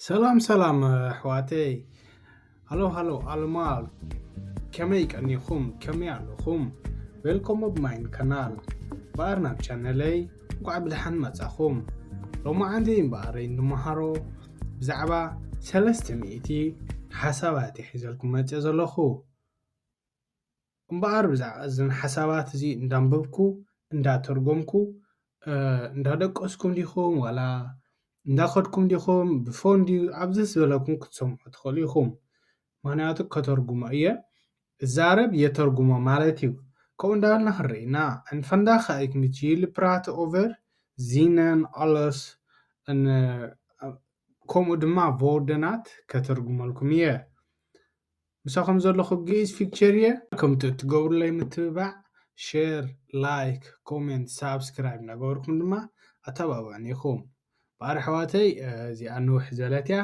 ሰላም ሰላም ኣሕዋተይ፣ ሃሎ ሃሎ ኣልማል፣ ከመይ ቀኒኹም? ከመይ ኣለኹም? Welcome ኣብ ማይን ካናል። በኣር ናብ ቻነለይ እንኳዕ ብደሓን መጻኹም። ሎማዓንቲ እምበኣረይ እንመሃሮ ብዛዕባ ሰለስተ ሚእቲ ሓሳባት እየ ሒዘልኩም መጽእ ዘለኹ። እምበኣር ብዛዕባ እዘን ሓሳባት እዚ እንዳንበብኩ እንዳተርጎምኩ እንዳደቀስኩም ዲኹም ዋላ እንዳኸድኩም ዲኹም ብፎን ድዩ ኣብዚ ዝበለኩም ክትሰምዑ ትኽእሉ ኢኹም። ምክንያቱ ከተርጉሞ እየ፣ እዛረብ የተርጉሞ ማለት እዩ። ከምኡ እንዳበልና ክንርኢና እንፈንዳኻ ይክምችል ፕራት ኦቨር ዚነን ኣለስ ከምኡ ድማ ቮርደናት ከተርጉመልኩም እየ። ምሳኹም ዘለኹ ግእዝ ፊክቸር እየ። ከምቲ እትገብሩለይ ምትብባዕ ሸር፣ ላይክ፣ ኮሜንት፣ ሳብስክራይብ እናገበርኩም ድማ ኣተባብዑኒ ኢኹም። በኣር ኣሕዋተይ እዚኣ ንውሕ ዝበለት እያ፣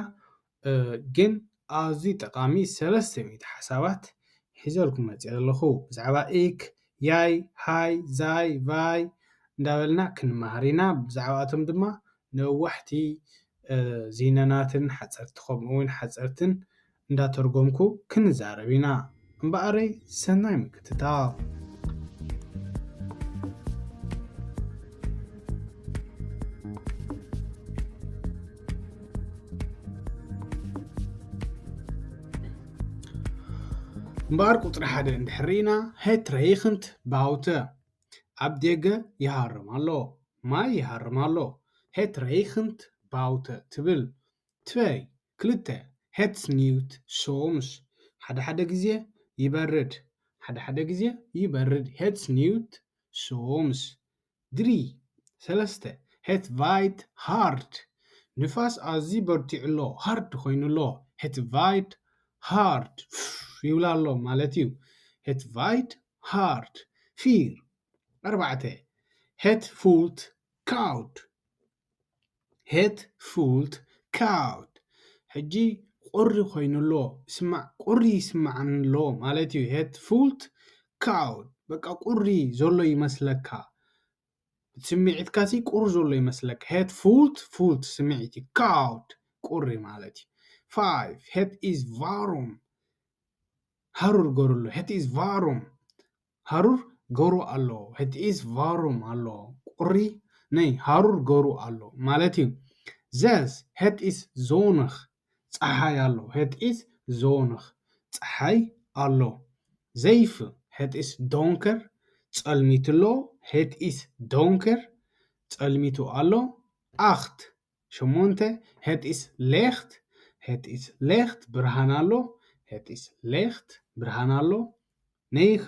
ግን ኣዝዩ ጠቓሚ ሰለስተ ሚእቲ ሓሳባት ሒዘልኩም መፅእ ኣለኹ። ብዛዕባ ኢክ፣ ያይ፣ ሃይ፣ ዛይ፣ ቫይ እንዳበልና ክንመሃር ኢና። ብዛዕባኣቶም ድማ ነዋሕቲ ዚነናትን ሓፀርቲ ከምኡ እውን ሓፀርትን እንዳተርጎምኩ ክንዛረብ ኢና። እምበኣረይ ሰናይ ምክትታል። እምበኣር ቁፅሪ ሓደ እንድሕር ኢና፣ ሄት ረይኽንት ባውተ፣ ኣብ ደገ ይሃርም ኣሎ፣ ማይ ይሃርም ኣሎ። ሄት ረይኽንት ባውተ ትብል። ትበይ ክልተ፣ ሄት ስኒውት ሶምስ፣ ሓደ ሓደ ግዜ ይበርድ፣ ሓደ ሓደ ግዜ ይበርድ። ሄት ስኒውት ሶምስ። ድሪ ሰለስተ፣ ሄት ቫይት ሃርድ፣ ንፋስ ኣዝዩ በርቲዑ ኣሎ፣ ሃርድ ኮይኑ ኣሎ። ሄት ቫይት ሃርድ ይብላ ኣሎ ማለት እዩ። ሄት ቫይት ሃርድ። ፊር ኣርባዕተ፣ ሄት ፉልት ካውድ፣ ሄት ፉልት ካውድ። ሕጂ ቁሪ ኮይኑ ኣሎ፣ ስማዕ፣ ቁሪ ይስማዓኒ ኣሎ ማለት እዩ። ሄት ፉልት ካውድ፣ በቃ ቁሪ ዘሎ ይመስለካ። ስምዒትካ ሲ ቁሪ ዘሎ ይመስለካ። ሄት ፉልት፣ ፉልት ስምዒት እዩ። ካውድ ቁሪ ማለት እዩ። ፋይቭ፣ ሄት ኢዝ ቫሩም፣ ሃሩር ገሩ ኣሎ። ሄት ኢዝ ቫሩም፣ ሃሩር ገሩ ኣሎ። ሄት ኢዝ ቫሩም ኣሎ። ቁሪ፣ ናይ ሃሩር ገሩ ኣሎ ማለት እዩ። ዘስ፣ ሄት ኢዝ ዞንኽ፣ ጸሓይ ኣሎ። ሄት ኢዝ ዞንኽ፣ ጸሓይ ኣሎ። ዘይፍ፣ ሄት ኢዝ ዶንከር፣ ጸልሚቱ ኣሎ። ሄት ኢዝ ዶንከር፣ ጸልሚቱ ኣሎ። ኣኽት፣ ሸሞንተ፣ ሄት ኢዝ ሌኽት፣ ሄት ኢዝ ሌኽት፣ ብርሃን ኣሎ። ሄት ኢዝ ሌኽት፣ ብርሃን ኣሎ። ነይኸ፣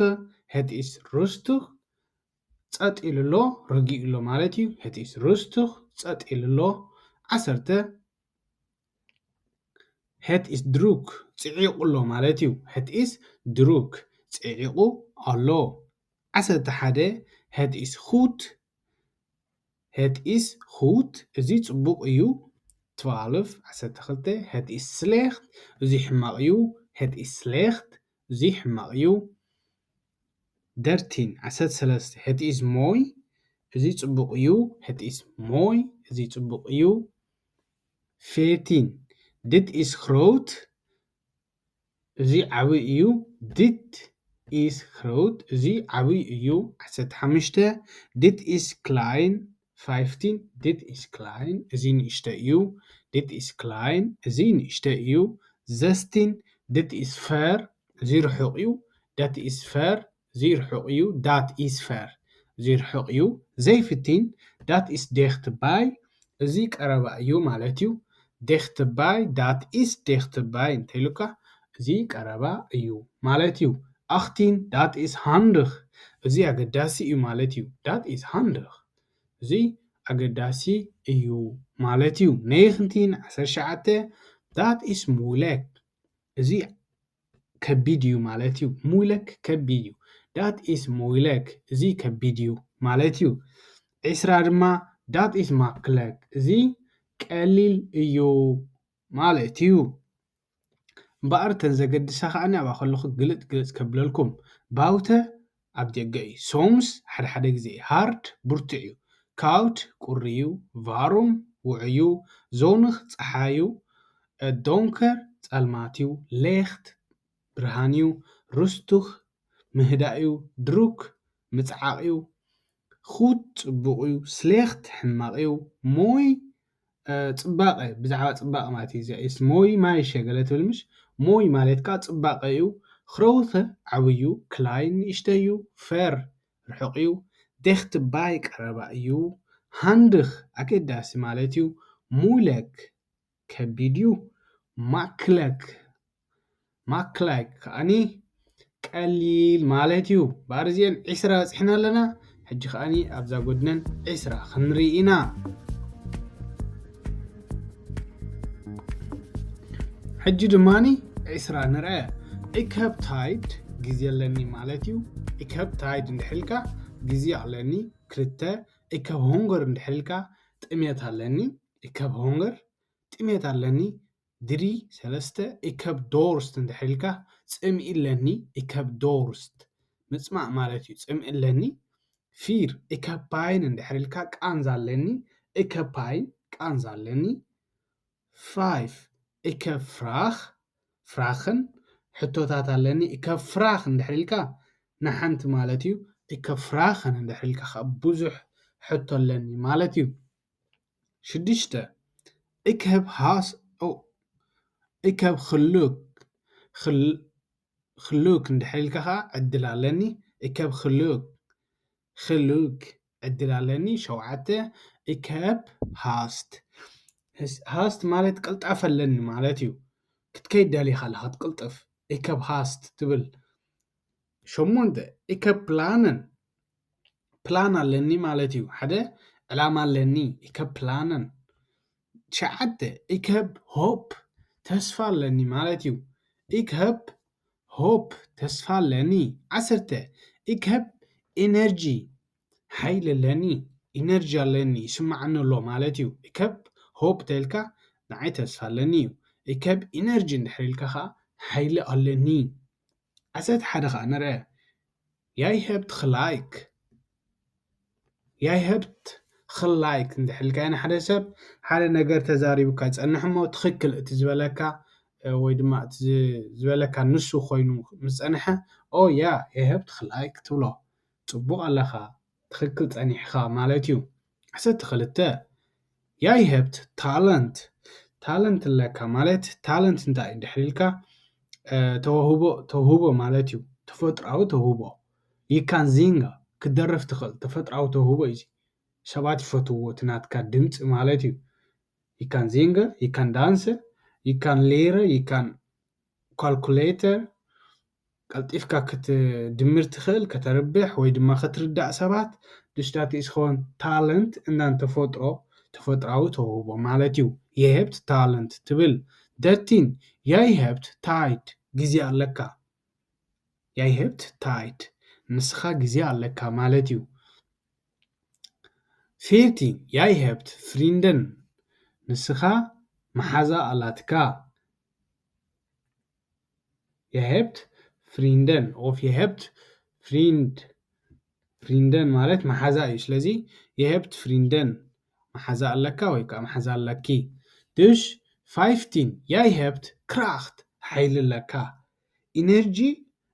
ሄት ኢዝ ሩስቱኽ፣ ጸጥ ኢሉ ኣሎ፣ ረጊኡ ኣሎ ማለት እዩ። ሄት ኢዝ ሩስቱኽ፣ ጸጥ ኢሉ ኣሎ። ዓሰርተ፣ ሄት ኢዝ ድሩክ፣ ጽዒቑ ኣሎ ማለት እዩ። ሄት ኢዝ ድሩክ፣ ጽዒቑ ኣሎ። ዓሰርተ ሓደ፣ ሄት ኢዝ ኹት፣ ሄት ኢዝ ኹት፣ እዚ ጽቡቕ እዩ። ትዋልፍ፣ ዓሰርተ ክልተ፣ ሄት ኢዝ ስሌኽት፣ እዚ ሕማቕ እዩ። ሄት ኢዝ ስሌኽት፣ እዚ ሕማቕ እዩ። ደርቲን፣ ዓሰርተ ሰለስተ፣ ሄት ኢዝ ሞይ፣ እዚ ጽቡቕ እዩ። ሄት ኢዝ ሞይ፣ እዚ ጽቡቕ እዩ። ፌቲን፣ ድት ኢዝ ኽሮት፣ እዚ ዓብዪ እዩ። ድት ኢዝ ኽሮት፣ እዚ ዓብዪ እዩ። ዓሰርተ ሓሙሽተ፣ ድት ኢዝ ክላይን፣ ፋይፍቲን፣ ድት ኢዝ ክላይን፣ እዚ ንእሽተ እዩ። ድት ኢዝ ክላይን፣ እዚ ንእሽተ እዩ። ዘስቲን፣ ድት ኢዝ ፈር፣ እዚ ርሑቕ እዩ። ዳት ኢዝ ፈር፣ እዚ ርሑቕ እዩ። ዳት ኢዝ ፈር፣ እዚ ርሑቕ እዩ። ዘይፍቲን፣ ዳት ኢዝ ዴኽት ባይ፣ እዚ ቀረባ እዩ ማለት እዩ። ዴኽት ባይ፣ ዳት ኢዝ ዴኽት ባይ እንተኢሉካ፣ እዚ ቀረባ እዩ ማለት እዩ። ኣኽቲን፣ ዳት ኢዝ ሃንድኽ፣ እዚ ኣገዳሲ እዩ ማለት እዩ። ዳት ኢዝ ሃንድኽ፣ እዚ ኣገዳሲ እዩ ማለት እዩ። ነይኽንቲን፣ ዓሰርተ ትሽዓተ፣ ዳት ኢዝ ሙለክ፣ እዚ ከቢድ እዩ ማለት እዩ። ሙለክ ከቢድ እዩ። ዳት ኢዝ ሙለክ፣ እዚ ከቢድ እዩ ማለት እዩ። ዒስራ ድማ፣ ዳት ኢዝ ማክለክ፣ እዚ ቀሊል እዩ ማለት እዩ። እምበኣር እተን ዘገድሳ ከኣ ኣብኣ ከለኹ ግልጽ ግልጽ ከብለልኩም። ባውተ ኣብ ደገ እዩ። ሶምስ ሓደ ሓደ ግዜ እዩ። ሃርድ ብርቱዕ እዩ። ካውት ቁሪ እዩ። ቫሩም ውዑይ እዩ። ዞንኽ ጸሓይ እዩ። Donker ጸልማት እዩ። Licht ብርሃን እዩ። Rustig ምህዳእ እዩ። Druk ምጽዓቕ እዩ። Goed ጽቡቕ እዩ። Slecht ሕማቕ እዩ። Mooi ጽባቐ፣ ብዛዕባ ጽባቐ ማለት እዩ። Is mooi meisje ገለ ትብል ምሽ? Mooi ማለት ከዓ ጽባቐ እዩ። Grote ዓብዩ፣ klein ንእሽተይ እዩ። Ver ርሑቕ እዩ። Dichtbij ቀረባ እዩ። Handig ኣገዳሲ ማለት እዩ። Moeilijk ከቢድ እዩ። Makkelijk ማክላይ ከዓኒ ቀሊል ማለት እዩ። ብኣርዚኤን ዒስራ በፂሕና ኣለና። ሕጂ ከዓኒ ኣብዛ ጎድነን ዒስራ ክንርኢ ኢና። ሕጂ ድማኒ ዒስራ ንርአ። Ik heb tijd ግዜ ኣለኒ ማለት እዩ። Ik heb tijd እንድሕልካ ግዜ ኣለኒ። ክልተ። Ik heb honger እንድሕልካ ጥሜት ኣለኒ። Ik heb honger ጥሜት ኣለኒ። ድሪ ሰለስተ። Ik heb dorst እንድሕር ኢልካ ጽምኢ ኣለኒ። Ik heb dorst ምጽማእ ማለት እዩ። ጽምኢ ኣለኒ። ፊር። Ik heb pijn እንድሕር ኢልካ ቃንዛ ኣለኒ። Ik heb pijn ቃንዛ ኣለኒ። ፋይፍ። Ik heb vraag vragen ሕቶታት ኣለኒ። Ik heb vraag እንድሕር ኢልካ ንሓንቲ ማለት እዩ። Ik heb vragen እንድሕር ኢልካ ከዓ ብዙሕ ሕቶ ኣለኒ ማለት እዩ። ሽዱሽተ። Ik heb haast oh, ik heb geluk geluk እንድሕር ኢልካ ከዓ ዕድል ኣለኒ። Ik heb geluk geluk ዕድል ኣለኒ። ሸውዓተ። Ik heb haast haast ማለት ቅልጣፈ ኣለኒ ማለት እዩ። ክትከይድ ደሊኻ ኣለኻ ክትቅልጥፍ። Ik heb haast ትብል። ሸሞንተ። Ik heb plannen ፕላን ኣለኒ ማለት እዩ። ሓደ ዕላማ ኣለኒ። Ik heb plannen ትሽዓተ። Ik heb hoop ተስፋ ኣለኒ ማለት እዩ። Ik heb hoop ተስፋ ኣለኒ። ዓሰርተ። Ik heb energie ሓይሊ ኣለኒ። ኢነርጂ ኣለኒ ይስምዓኒ ኣሎ ማለት እዩ። Ik heb hoop ተልካ ንዓይ ተስፋ ኣለኒ እዩ። Ik heb energie እንድሕር ኢልካ ከዓ ሓይሊ ኣለኒ። ዓሰርተ ሓደ ከዓ ንርአ። Jij hebt gelijk jij hebt gelijk እንድሕር ኢልካዮ ንሓደ ሰብ ሓደ ነገር ተዛሪቡካ ይጸንሕ እሞ ትኽክል እቲ ዝበለካ ወይ ድማ ዝበለካ ንሱ ኮይኑ ምስ ጸንሐ oh ja jij hebt gelijk ትብሎ። ጽቡቕ ኣለኻ ትኽክል ጸኒሕኻ ማለት እዩ። ዓሰርተ ክልተ። Jij hebt talent talent ኣለካ ማለት talent እንታይ እዩ እንድሕር ኢልካ ተውህቦ ተውህቦ ማለት እዩ። ተፈጥራዊ ተውህቦ ይካን ዚንጋ ክትደርፍ ትኽእል ተፈጥራዊ ተውህቦ እዩ። ሰባት ይፈትውዎ እቲ ናትካ ድምፂ ማለት እዩ። ይካን ዚንገ ይካን ዳንስ ይካን ሌረ ይካን ካልኩሌተር ቀልጢፍካ ክትድምር ትኽእል ከተርብሕ ወይ ድማ ክትርዳእ ሰባት ድሽዳት እስኸውን ታለንት እናን ተፈጥሮ ተፈጥራዊ ተውህቦ ማለት እዩ። የህብት ታለንት ትብል። ደርቲን ያይህብት ታይድ ግዜ ኣለካ። ያይህብት ታይድ ንስኻ ግዜ ኣለካ ማለት እዩ። ፊርቲን ያይህብት ፍሪንደን ንስኻ መሓዛ ኣላትካ። የህብት ፍሪንደን ኦፍ የህብት ፍሪንድ ፍሪንደን ማለት መሓዛ እዩ። ስለዚ የህብት ፍሪንደን መሓዛ ኣለካ ወይ ከዓ መሓዛ ኣለኪ። ድሽ ፋይፍቲን ያይህብት ክራክት ሓይሊ ኣለካ። ኢነርጂ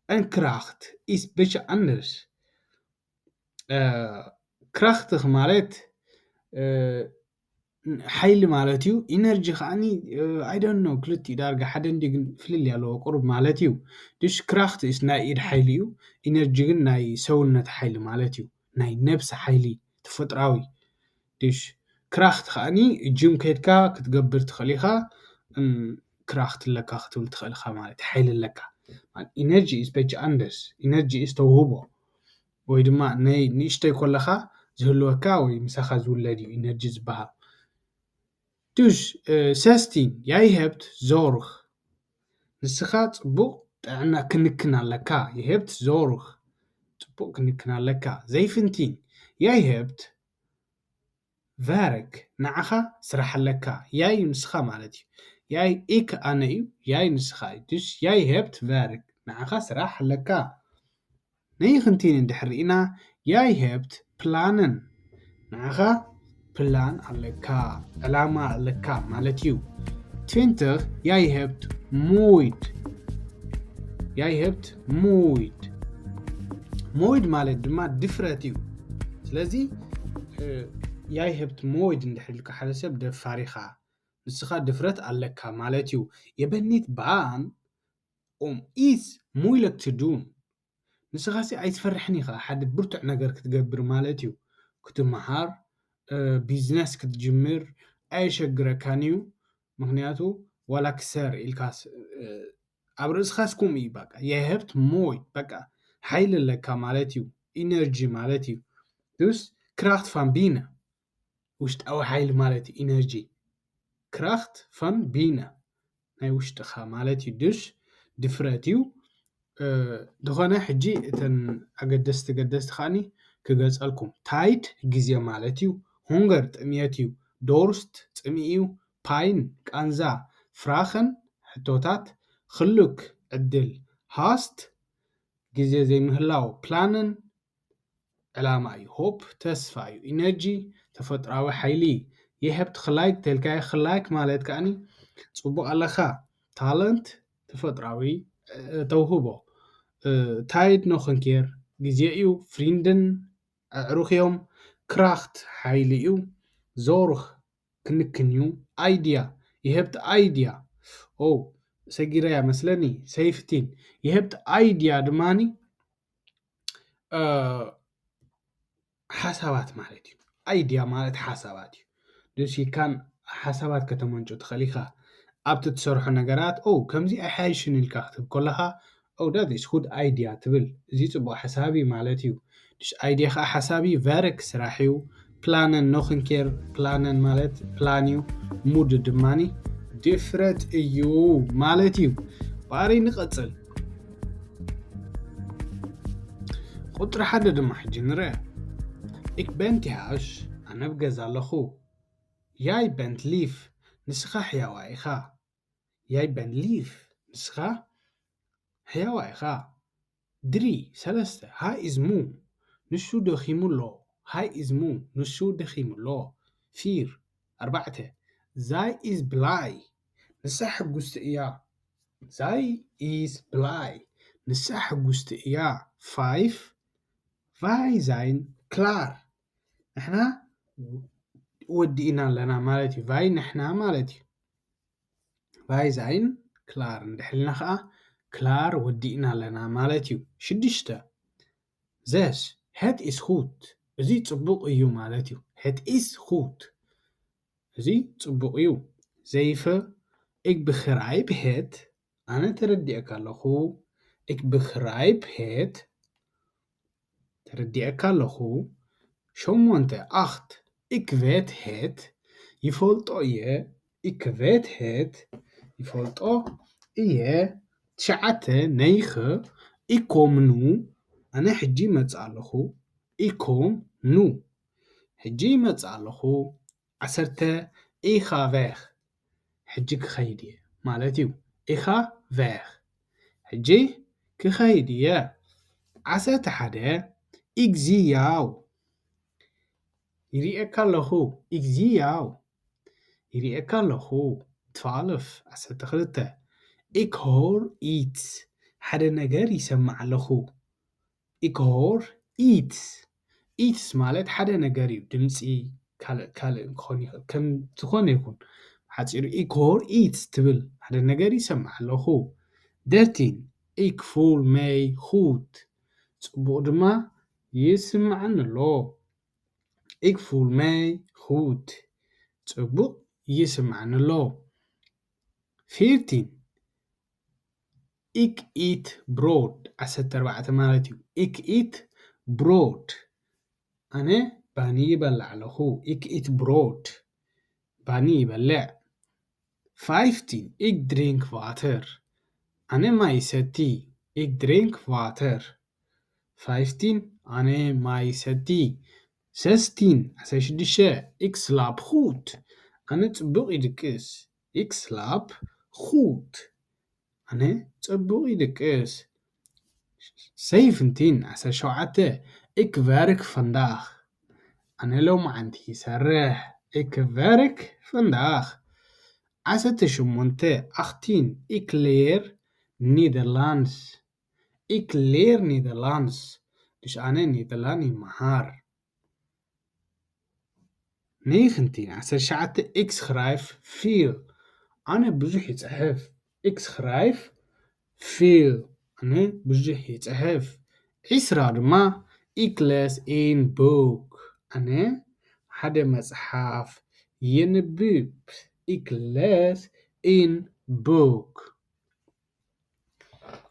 ን ክራክት ኢስ ብቻ ኣንደርስ ክራክትኽ ማለት ሓይሊ ማለት እዩ። ኢነርጂ ከዓኒ ኣይደኖ ክልቲኡ ዳርጋ ሓደ እንዲ ግን ፍልል ኣለዎ ቁሩብ ማለት እዩ። ድሽ ክራክት ስ ናይ ኢድ ሓይሊ እዩ። ኢነርጂ ግን ናይ ሰውነት ሓይሊ ማለት እዩ። ናይ ነብሲ ሓይሊ ተፈጥራዊ ድሽ ክራክት ከዓኒ ጅም ከድካ ክትገብር ትኽእል ኢኻ። ክራክት ኣለካ ክትብል ትኽእል ኢኻ ማለት ሓይሊ ኣለካ። ኢነርጂ ስ በጅ ኣንደስ ኢነርጂ ስ ተውህቦ ወይ ድማ ናይ ንእሽተይ ኮለኻ ዝህልወካ ወይ ምሳኻ ዝውለድ እዩ ኢነርጂ ዝበሃል። ዱሽ ሰስቲን ያይሀብት ዞርኽ ንስኻ ጽቡቕ ጥዕና ክንክን ኣለካ። የህብት ዞርኽ ጽቡቕ ክንክን ኣለካ። ዘይፍንቲን ያይህብት ቨርክ ንዓኻ ስራሕ ኣለካ። ያይ ንስኻ ማለት እዩ። ያይ ኢክ ኣነ እዩ። ያይ ንስኻ እዩ። ዱሽ ያይህብት ቨርክ ንዓኻ ስራሕ ኣለካ። ነይኽንቲን እንድሕር ርኢና ያይህብት ፕላንን ንዓኻ ፕላን ኣለካ ዕላማ ኣለካ ማለት እዩ። Twintig, jij hebt moeite. Jij hebt moeite. Moeite ማለት ድማ ድፍረት እዩ። ስለዚ እ፣ jij hebt moeite እንድሕር ኢልካ ሓደ ሰብ ደፋር ኢኻ፣ ንስኻ ድፍረት ኣለካ ማለት እዩ። Je bent niet bang om iets moeilijk te doen. ንስኻሲ ኣይትፈርሕን ኢኻ ሓደ ብርቱዕ ነገር ክትገብር ማለት እዩ። ክትመሃር፣ እ፣ ቢዝነስ ክትጅምር ኣየሸግረካን እዩ። ምኽንያቱ ዋላ ክሰር ኢልካስ፣ እ፣ ኣብ ርእስኻስ ከምኡ እዩ። በቃ je hebt moeite፣ በቃ ሓይሊ ኣለካ ማለት እዩ። ኢነርጂ ማለት እዩ። Dus kracht van binnen፣ ውሽጣዊ ሓይሊ ማለት እዩ። ኢነርጂ፣ kracht van binnen፣ ናይ ውሽጥኻ ማለት እዩ። Dus ድፍረት እዩ። እ፣ ዝኾነ ሕጂ እተን ኣገደስቲ ገደስቲ ከኣኒ ክገልጸልኩም። Tijd ግዜ ማለት እዩ። Honger ጥምየት እዩ። Dorst ጽምኢ እዩ። Pijn ቃንዛ። Vragen ሕቶታት። Geluk ዕድል። Haast ግዜ ዘይምህላው። Plannen ዕላማ እዩ። Hoop ተስፋ እዩ። ኢነርጂ ተፈጥራዊ ሓይሊ። Je hebt gelijk ተልካዮ፣ gelijk ማለት ከኣኒ ጽቡቕ ኣለኻ። ታለንት ተፈጥራዊ፣ እ፣ ተውህቦ። እ፣ Tijd nog een keer ግዜ እዩ። Vrienden ኣዕሩኽ እዮም። Kracht ሓይሊ እዩ። Zorg ክንክን እዩ። Idea፣ je hebt idea። ኦ፣ ሰጊረያ መስለኒ። Zeventien፣ je hebt idea ድማኒ፣ እ፣ ሓሳባት ማለት እዩ። Idea ማለት ሓሳባት እዩ። Dus you can ሓሳባት ከተመንጩ ትኽእል ኢኻ። ኣብቲ ትሰርሖ ነገራት፣ ኦ፣ ከምዚ ኣይሓይሽን ኢልካ ክትብ ከለኻ፣ ኦ፣ that is good idea ትብል። እዚ ጽቡቕ ሓሳብ እዩ ማለት እዩ። Dus idea ኸኣ ሓሳብ እዩ። Werk ስራሕ እዩ። Plannen nog een keer፣ plannen ማለት ፕላን እዩ። Moeite ድማኒ ድፍረት እዩ ማለት እዩ። ባሪ ንቐጽል። ቁጽሪ ሓደ ድማ ሕጂ ንርአ። Ik ben thuis፣ ኣነ ኣብ ገዛ ኣለኹ። Jij bent lief፣ ንስኻ ሕያዋ ኢኻ። Jij bent lief፣ ንስኻ ሕያዋ ኢኻ። ድሪ፣ ሰለስተ፣ Hij is moe፣ ንሱ ደኺሙ ኣሎ። Hij is moe፣ ንሱ ደኺሙ ኣሎ። Vier፣ ኣርባዕተ፣ Zij is blij፣ ንሳ ሕጉስቲ እያ። Zij is blij፣ ንሳ ሕጉስቲ እያ። Vijf፣ Wij zijn klaar፣ ንሕና ወዲእና ኣለና ማለት እዩ። Wij ንሕና ማለት እዩ። Wij zijn klaar እንድሕልና ኸዓ፣ ክላር ወዲእና ኣለና ማለት እዩ። ሽዱሽተ፣ Zes፣ Het is goed፣ እዚ ጽቡቕ እዩ ማለት እዩ። Het is goed፣ እዚ ጽቡቕ እዩ። Zeven፣ Ik begrijp het፣ ኣነ ተረዲኤካ ኣለኹ። Ik begrijp het፣ ተረዲኤካ ኣለኹ። ሸሞንተ፣ Acht፣ Ik weet het፣ ይፈልጦ እየ። Ik weet het፣ ይፈልጦ እየ። ትሽዓተ፣ Negen፣ Ik kom nu፣ ኣነ ሕጂ ይመጽእ ኣለኹ። Ik kom nu፣ ሕጂ ይመጽእ ኣለኹ። ዓሰርተ፣ Ik ga weg፣ ሕጂ ክኸይድ እየ ማለት እዩ። Ik ga weg፣ ሕጂ ክኸይድ እየ። ዓሰርተ ሓደ፣ Ik zie jou፣ ይርእየካ ኣለኹ። Ik zie jou፣ ይርእየካ ኣለኹ። Twaalf፣ ዓሰርተ ክልተ፣ Ik hoor iets፣ ሓደ ነገር ይሰምዕ ኣለኹ። Ik hoor iets፣ iets ማለት ሓደ ነገር እዩ። ድምፂ፣ ካልእ ካልእ ክኾን ይኽእል፣ ከም ዝኾነ ይኹን። ሓፂሩ Ik hoor iets ትብል፣ ሓደ ነገር ይሰምዕ ኣለኹ። Dertien፣ Ik voel mij goed፣ ፅቡቕ ድማ ይስምዓኒ ኣሎ። Ik voel mij goed፣ ፅቡቕ ይስምዓኒ ኣሎ። Veertien፣ Ik eet brood፣ ዓሰርተ ኣርባዕተ ማለት እዩ። Ik eet brood፣ ኣነ ባኒ ይበልዕ ኣለኹ። Ik eet brood፣ ባኒ ይበልዕ። Vijftien፣ Ik drink water፣ ኣነ ማይ ይሰቲ። Ik drink water፣ Vijftien፣ ኣነ ማይ ይሰቲ። Zestien፣ ዓሰርተ ሽዱሽተ፣ Ik slaap goed፣ ኣነ ጽቡቕ ይድቅስ። Ik slaap goed፣ ኣነ ጽቡቕ ይድቅስ። Zeventien፣ ዓሰርተ ሸውዓተ፣ Ik werk vandaag፣ ኣነ ሎማዓንቲ ይሰርሕ። Ik werk vandaag፣ ዓሰርተ ሸሞንተ achttien, ik leer Nederlands. Ik leer Nederlands. Dus ኣነ ኔደርላንድ ይመሃር። negentien, ዓሰርተ ትሽዓተ, ik schrijf veel. ኣነ ብዙሕ ይጽሕፍ። ik schrijf veel. ኣነ ብዙሕ ይጽሕፍ። ዕስራ ድማ ik lees een boek. ኣነ ሓደ መጽሓፍ የንብብ። ik lees een boek.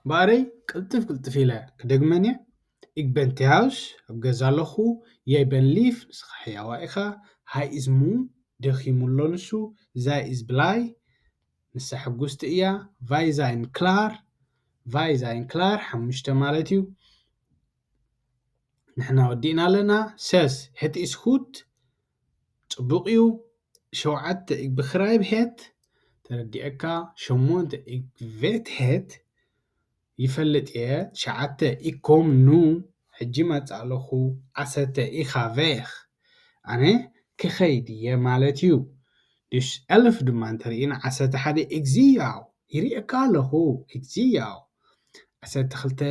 ባረይ ቅልጥፍ ቅልጥፍ ኢለ ክደግመን እየ። ik ben thuis፣ ኣብ ገዛ ኣለኹ። Jij bent lief፣ ንስኻ ሕያዋ ኢኻ። Hij is moe፣ ደኺሙ ኣሎ ንሱ። Zij is blij፣ ንሳ ሕጉስቲ እያ። Wij zijn klaar፣ wij zijn klaar፣ ሓሙሽተ ማለት እዩ። ንሕና ወዲእና ኣለና። Zes, het is goed፣ ጽቡቕ እዩ። ሸውዓተ፣ ik begrijp het፣ ተረዲኤካ። ሸሞንተ፣ ik weet het፣ ይፈልጥ እየ። ትሽዓተ፣ ik kom nu፣ ሕጂ መጽእ ኣለኹ። ዓሰርተ፣ ik ga weg፣ ኣነ ክኸይድ እየ ማለት እዩ። Dus elf ድማ እንተርኢና፣ ዓሰርተ ሓደ፣ ik zie jou፣ ይርእየካ ኣለኹ። ik zie jou። ዓሰርተ ክልተ፣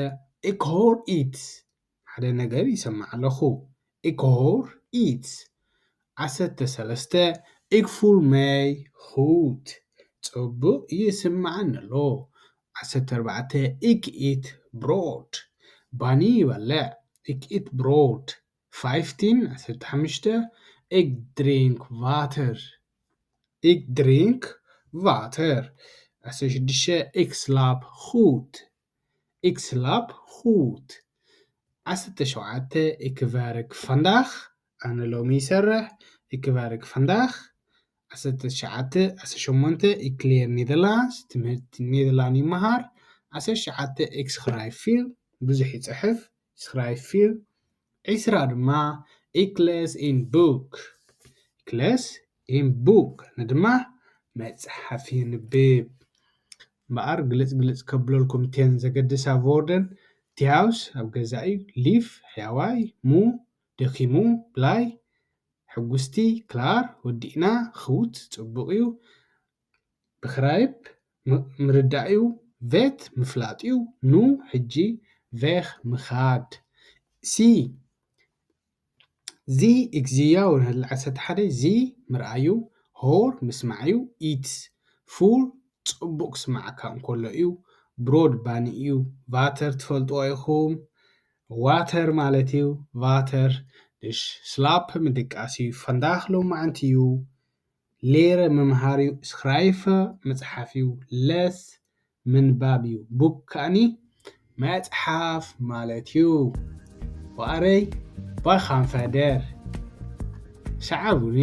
ik hoor iets፣ ሓደ ነገር ይሰምዕ ኣለኹ። ik hoor iets። ዓሰርተ ሰለስተ፣ ik voel mij goed፣ ጽቡቕ ይስምዓኒ ኣሎ። ዓሰርተ ኣርባዕተ፣ ik eet brood፣ ባኒ ይበልዕ። ik eet brood። Vijftien፣ ዓሰርተ ሓሙሽተ፣ ik drink water፣ ik drink water። ዓሰርተ ሽዱሽተ፣ ik slaap goed፣ ik slaap goed። ዓሰርተ ሸውዓተ፣ ik werk vandaag፣ ኣነ ሎሚ ይሰርሕ። ik werk vandaag። ዓሰርተ ትሽዓተ፣ ዓሰርተ ሸሞንተ፣ ik leer Nederlands፣ ትምህርቲ ኔደርላንድ ይመሃር። ዓሰርተ ትሽዓተ፣ ik schrijf veel፣ ብዙሕ ይጽሕፍ። schrijf veel። ዕስራ ድማ፣ ik lees een boek፣ ik lees een boek፣ ኣነ ድማ መጽሓፍ የንብብ። እምበኣር ግልጽ ግልጽ ከብለልኩም እተን ዘገድሳ woorden። Thuis፣ ኣብ ገዛ እዩ። Lief፣ ሕያዋይ። Moe፣ ደኺሙ። Blij፣ ሕጉስቲ። Klaar፣ ወዲእና። Goed፣ ጽቡቕ እዩ። Begrijp፣ ም-፣ ምርዳእ እዩ። Weet፣ ምፍላጥ እዩ። Nu፣ ሕጂ። Weg፣ ምኻድ። Zie፣ zie፣ ik zie jou፣ ንህሊ ዓሰርተ ሓደ፣ zie፣ ምርኣዩ። Hoor፣ ምስማዕ እዩ። Iets፣ voel፣ ጽቡቕ ክስምዓካ እንከሎ እዩ። Brood፣ ባኒ እዩ። Water፣ ትፈልጥዎ ኢኹም። Water ማለት እዩ። Water፣ dus slaap፣ ምድቃስ እዩ። Vandaag፣ ሎማዓንቲ እዩ። Leren፣ ምምሃር እዩ። Schrijven፣ ምጽሓፍ እዩ። Lees፣ ምንባብ እዩ። Boek ከኣኒ መጽሓፍ ማለት እዩ። Waar gaan verder? ሰዓቡኒ።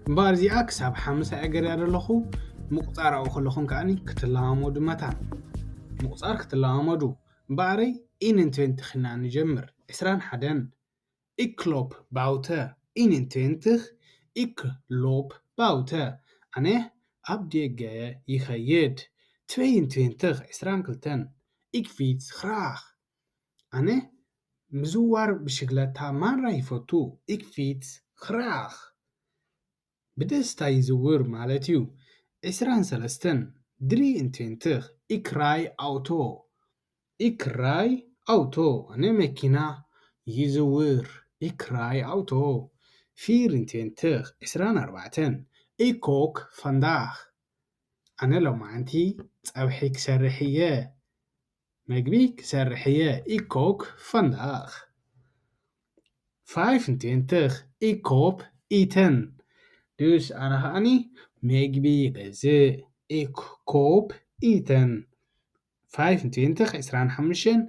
እምበኣር እዚኣ ክሳብ ሓምሳ እየ ገርያ ዘለኹ። ምቁጻር ኣብኡ ከለኹም ከኣኒ ክትለማመዱ መታን። ምቁጻር ክትለማመዱ። እምበኣረይ eenentwintig ኢና ንጀምር። ዕስራን ሓደን። Ik loop buiten. eenentwintig. Ik loop buiten. ኣነ ኣብ ደገ ይኸይድ። Tweeëntwintig፣ ዕስራን ክልተን። Ik fiets graag. ኣነ ምዝዋር ብሽግለታ ማራ ይፈቱ። Ik fiets graag. ብደስታ ይዝውር ማለት እዩ። ዕስራን ሰለስተን። Drieëntwintig. Ik rij auto. Ik rij auto. ኣነ መኪና ይዝውር። Ik rij auto. Vierentwintig. ዕስራን ኣርባዕተን። Ik kook vandaag. ኣነ ሎማዓንቲ ጸብሒ ክሰርሕ እየ። መግቢ ክሰርሕ እየ። Ik kook vandaag. Vijfentwintig. Ik koop eten. Dus ኣነ ከኣኒ መግቢ ይገዝእ። Ik koop eten. Vijfentwintig, ዕስራን ሓሙሽተን.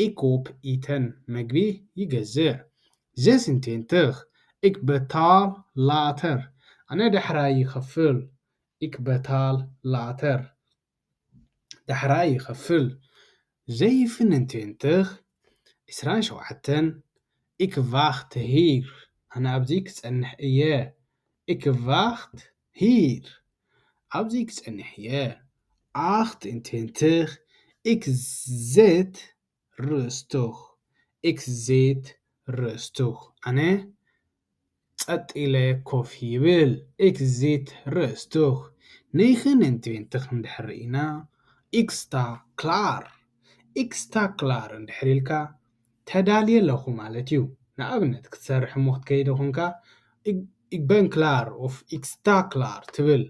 Ik koop eten. መግቢ ይገዝእ። Zesentwintig. Ik betaal later. ኣነ ዳሕራይ ይኸፍል። Ik betaal later. ዳሕራይ ይኸፍል። Zevenentwintig፣ ዕስራን ሸውዓተን። Ik wacht hier. ኣነ ኣብዚ ክጸንሕ እየ። Ik wacht hier. ኣብዚ ክጸንሕ እየ። Achtentwintig. Ik zit rustig. Ik zit rustig. ኣነ ጸጥ ኢለ ኮፍ ይብል። Ik zit rustig. Negen en twintig እንድሕር ርኢና፣ ik sta klaar. Ik sta klaar እንድሕር ኢልካ፣ ተዳልየ ኣለኹ ማለት እዩ። ንኣብነት፣ ክትሰርሕ እሞ ክትከይድ ኾንካ፣ ik, ik ben klaar of ik sta klaar ትብል።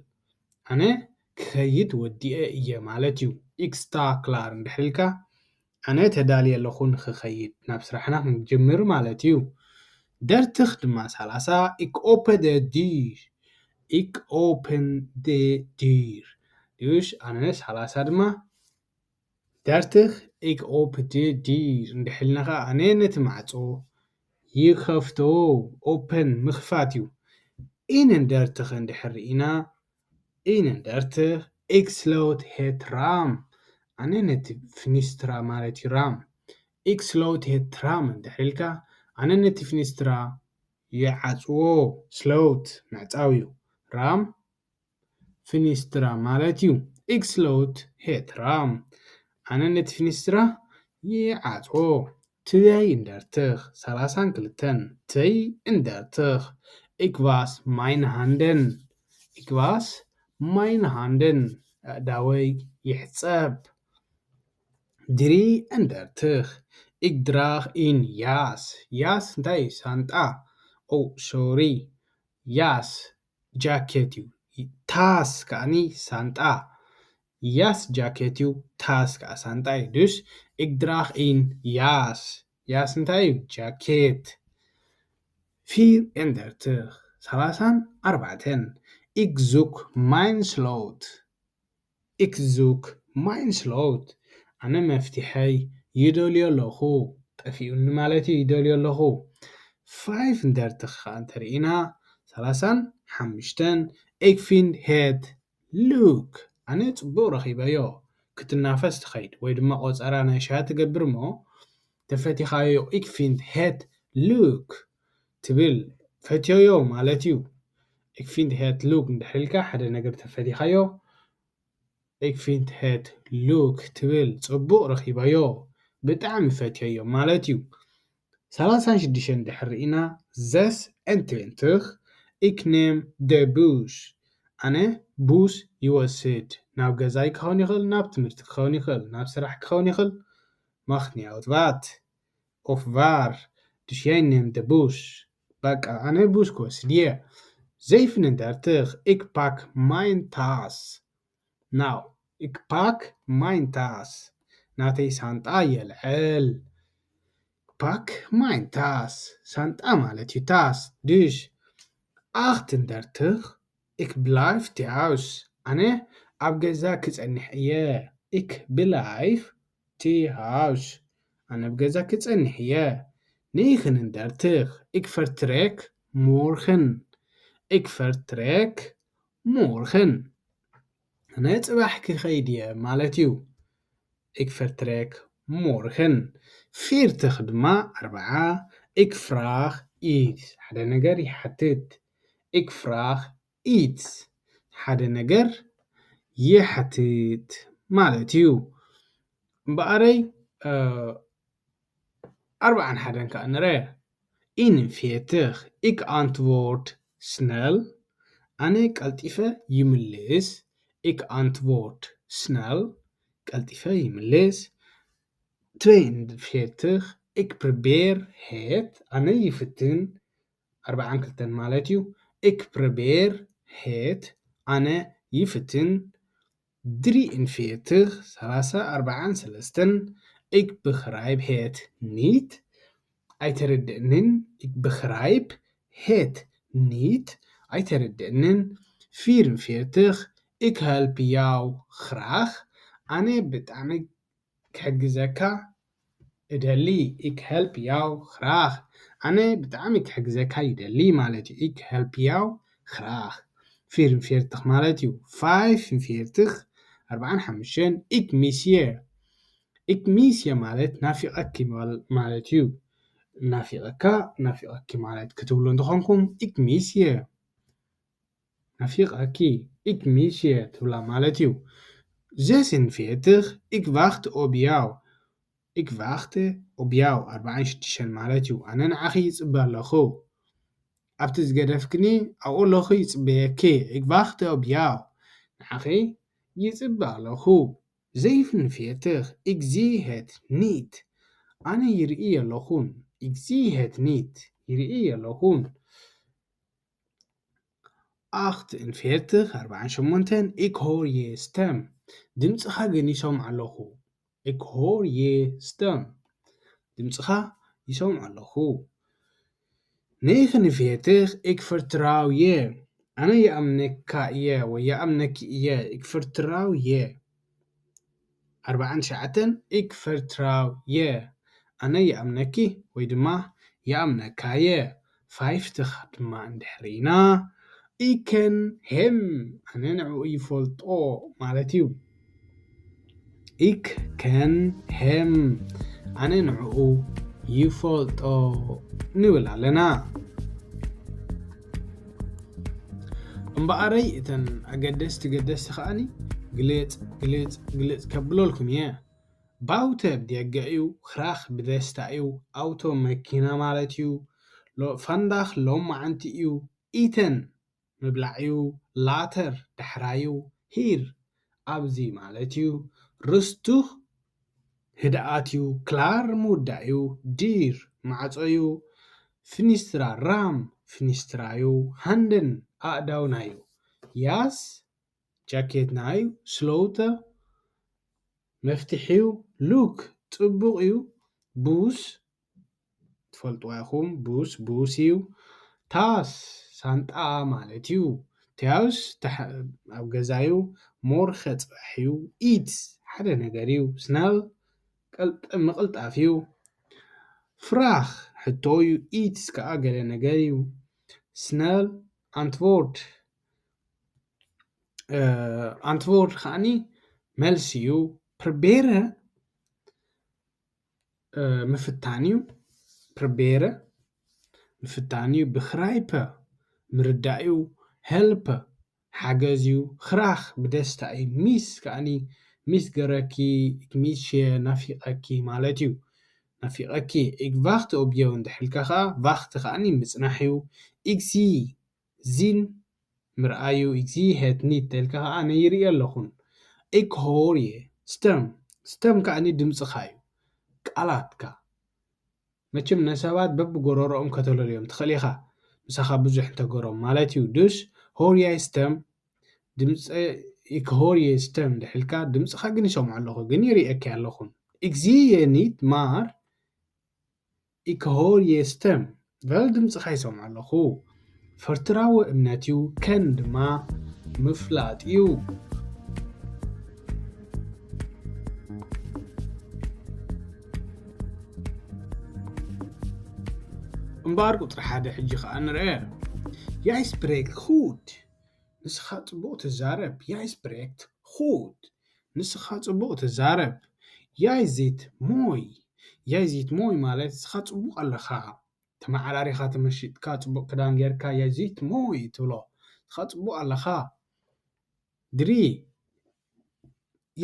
ኣነ ክኸይድ ወዲኤ እየ ማለት እዩ። Ik sta klaar እንድሕር ኢልካ፣ ኣነ ተዳልየ ኣለኹ ንኽኸይድ፣ ናብ ስራሕና ክንጅምር ማለት እዩ። Dertig ድማ ሰላሳ፣ ik open de deur. Ik open de deur. ድዩሽ? ኣነ ሰላሳ ድማ፣ dertig, ik open de deur እንድሕር ኢልና ኸዓ፣ ኣነ ነቲ ማዕጾ ይኸፍቶ። Open ምኽፋት እዩ። Eenendertig እንድሕር ርኢና፣ eenendertig, ik sluit het raam. ኣነ ነቲ ፍኒስትራ ማለት እዩ፣ ራም። Ik sluit het raam እንድሕር ኢልካ፣ ኣነ ነቲ ፍኒስትራ ይዓጽዎ። Sluit ምዕጻው እዩ። ራም ፍኒስትራ ማለት እዩ። Ik sluit het raam. ኣነ ነቲ ፍኒስትራ ይዓጽዎ። Twee en dertig፣ ሰላሳን ክልተን። Twee en dertig, ik was mijn handen. Ik was mijn handen. ኣእዳወይ ይሕጸብ። Drie en dertig, ik draag een jas. jas እንታይ እዩ? ሳንጣ። Oh, sorry. jas ጃኬት እዩ። Tas ከኣኒ ሳንጣ። Jas ጃኬት እዩ፣ tas ከኣ ሳንጣ እዩ። Dus ik draag een jas. jas እንታይ እዩ? ጃኬት። Vier en dertig, ሰላሳን ኣርባዕተን። Ik zoek mijn sleutel. Ik zoek mijn sleutel. ኣነ መፍትሐይ ይደልዮ ኣለኹ። ጠፊኡኒ ማለት እዩ፣ ይደልዮ ኣለኹ። Vijf en dertig ከኣ እንተርኢና፣ ሰላሳን ሓሙሽተን። Ik vind het leuk. ኣነ ጽቡቕ ረኺበዮ። ክትናፈስ ትኸይድ ወይ ድማ ቆጸራ ናይ ሻሂ ትገብር እሞ፣ ተፈቲኻዮ፣ ik vind het leuk ትብል፣ ፈትዮዮ ማለት እዩ። Ik vind het leuk እንድሕር ኢልካ፣ ሓደ ነገር ተፈቲኻዮ፣ ik vind het leuk ትብል፣ ጽቡቕ ረኺበዮ፣ ብጣዕሚ ፈትዮዮ ማለት እዩ። ሰላሳን ሽዱሽተን እንድሕር ርኢና፣ zesentwintig, ik neem de bus. ኣነ ቡስ ይወስድ። ናብ ገዛይ ክኸውን ይኽእል፣ ናብ ትምህርቲ ክኸውን ይኽእል፣ ናብ ስራሕ ክኸውን ይኽእል። Maakt niet uit wat of waar. Dus jij neemt de bus. በቃ፣ ኣነ ቡስ ክወስድ እየ። Zevenendertig, ik pak mijn tas. Nou, ik pak mijn tas. ናተይ ሳንጣ የልዕል። Pak mijn tas. ሳንጣ ማለት እዩ፣ tas። Dus, achtendertig, ik blijf thuis. ኣነ ኣብ ገዛ ክጸንሕ እየ። Ik blijf thuis. ኣነ ኣብ ገዛ ክጸንሕ እየ። Negenendertig, ik vertrek morgen. Ik vertrek morgen. ኣነ ጽባሕ ክኸይድ እየ ማለት እዩ። Ik vertrek morgen. Veertig ድማ ኣርብዓ፣ ik vraag iets. ሓደ ነገር ይሓትት። Ik vraag iets. ሓደ ነገር ይሓትት ማለት እዩ። እምበኣረይ፣ እ፣ ኣርብዓን ሓደን ከኣ ንረ። Eenenveertig, ik antwoord snel. ኣነ ቀልጢፈ ይምልስ። Ik antwoord snel. ቀልጢፈ ይምልስ። Tweeënveertig, ik probeer het. ኣነ ይፍትን። ኣርብዓን ክልተን ማለት እዩ። Ik probeer het. ኣነ ይፍትን። Drieënveertig, ሰላሳ፣ ኣርብዓን ሰለስተን። Ik begrijp het niet. ኣይተረድእንን። Ik begrijp het niet. ኣይተረድእንን። Vierenveertig, ik help jou graag. ኣነ ብጣዕሚ ክሕግዘካ እደሊ። Ik help jou graag. ኣነ ብጣዕሚ ክሕግዘካ ይደሊ ማለት እዩ። Ik help jou graag. Vierenveertig ማለት እዩ። Vijfenveertig፣ ኣርብዓን ሓሙሽተን። Ik mis je. Ik mis je ማለት ናፊቐኪ ማል-፣ ማለት እዩ። ናፊቐካ፣ ናፊቐኪ ማለት ክትብሉ እንተኾንኩም፣ ik mis je። ናፊቐኪ፣ ik mis je ትብላ ማለት እዩ። Zesenveertig, ik wacht op jou. Ik wacht op jou፣ ኣርብዓን ሽዱሽተን ማለት እዩ። ኣነ ንዓኺ ይጽበ ኣለኹ። ኣብቲ ዝገደፍክኒ ኣብኡ ኣለኹ ይጽበየኪ። Ik wacht op jou. ንዓኺ ይጽበ ኣለኹ። Zevenenveertig. Ik zie het niet. ኣነ ይርኢ ኣለኹን። Ik zie het niet. ይርኢ ኣለኹን። Achtenveertig, ኣርባዓን ሸሞንተን. Ik hoor je stem. ድምጽኻ ግን ይሰምዕ ኣለኹ። Ik hoor je stem. ድምጽኻ ይሰምዕ ኣለኹ። Negenenveertig. Ik vertrouw je. ኣነ ይኣምነካ እየ ወይ ይኣምነኪ እየ። Ik vertrouw je. ኣርባዓን ትሽዓተን. Ik vertrouw je. ኣነ ይኣምነኪ ወይ ድማ ይኣምነካ እየ። ፋይፍትኻ ድማ እንድሕር ኢና። Ik ken hem. ኣነ ንዕኡ ይፈልጦ ማለት እዩ። Ik ken hem. ኣነ ንዕኡ ይፈልጦ ንብል ኣለና። እምበኣረይ እተን ኣገደስቲ ገደስቲ ከኣኒ ግልጽ ግልጽ ግልጽ ከብለልኩም እየ። Boete ብደገ እዩ። Graag ብደስታ እዩ። Auto መኪና ማለት እዩ። Vandaag ሎማዓንቲ እዩ። Eten ምብላዕ እዩ። Later ዳሕራዩ። Hier ኣብዚ ማለት እዩ። Rustig ህድኣት እዩ። Klaar ምውዳእ እዩ። Deur ማዕጾ እዩ። Venster ራም፣ Venster እዩ። Handen ኣእዳውና እዩ። Jas ጃኬትና እዩ። Sleutel መፍትሒ እዩ። Look ጽቡቕ እዩ። Bus ትፈልጥዋ ኢኹም። Bus bus እዩ። Tas ሳንጣ ማለት እዩ። Thuis ኣብ ገዛ እዩ። Morgen ጽባሕ እዩ። Iets ሓደ ነገር እዩ። Snel ምቕልጣፍ እዩ። Vraag ሕቶ እዩ። Iets ከኣ ገለ ነገር እዩ። Snel antwoord antwoord ከኣኒ መልሲ እዩ። Proberen ምፍታን እዩ። Proberen ምፍታን እዩ። Begrijpen ምርዳእ እዩ። Helpen ሓገዝ እዩ። Graag ብደስታ እዩ። Mis ከኣኒ mis ገረኪ፣ mis je ናፊቐኪ ማለት እዩ። ናፊቐኪ። Ik wacht op jou እንድሕልካ ከኣ wacht ከኣኒ ምጽናሕ እዩ። Ik zie zien ምርኣዩ። Ik zie het niet ተልካ ከኣ ኣነ ይርኢ ኣለኹን። Ik hoor je stem. Stem ከኣኒ ድምጽኻ እዩ። ቃላትካ መቸም ነሰባት በብጎረሮኦም ከተለልዮም ትኽእል ኢኻ። ምሳኻ ብዙሕ እንተገሮም ማለት እዩ። Dus hoor jij stem ድምፀ Ik hoor je stem ድሕልካ ድምፅኻ ግን ይሰምዖ ኣለኹ ግን ይርእየካ ኣለኹን። Ik zie je niet maar Ik hoor je stem. Wel ድምፅኻ ይሰምዖ ኣለኹ። Vertrouwen እምነት እዩ። Ken ድማ ምፍላጥ እዩ። እምበኣር ቁፅሪ ሓደ ሕጂ ከዓ ንርአ። Jij spreekt goed. ንስኻ ፅቡቕ ትዛረብ። Jij spreekt goed. ንስኻ ጽቡቕ ትዛረብ። Jij zit mooi. Jij zit mooi ማለት ንስኻ ጽቡቕ ኣለኻ። ተመዓራሪኻ ተመሺጥካ ጽቡቕ ክዳን ጌርካ jij zit mooi ትብሎ። ንስኻ ጽቡቕ ኣለኻ። Drie.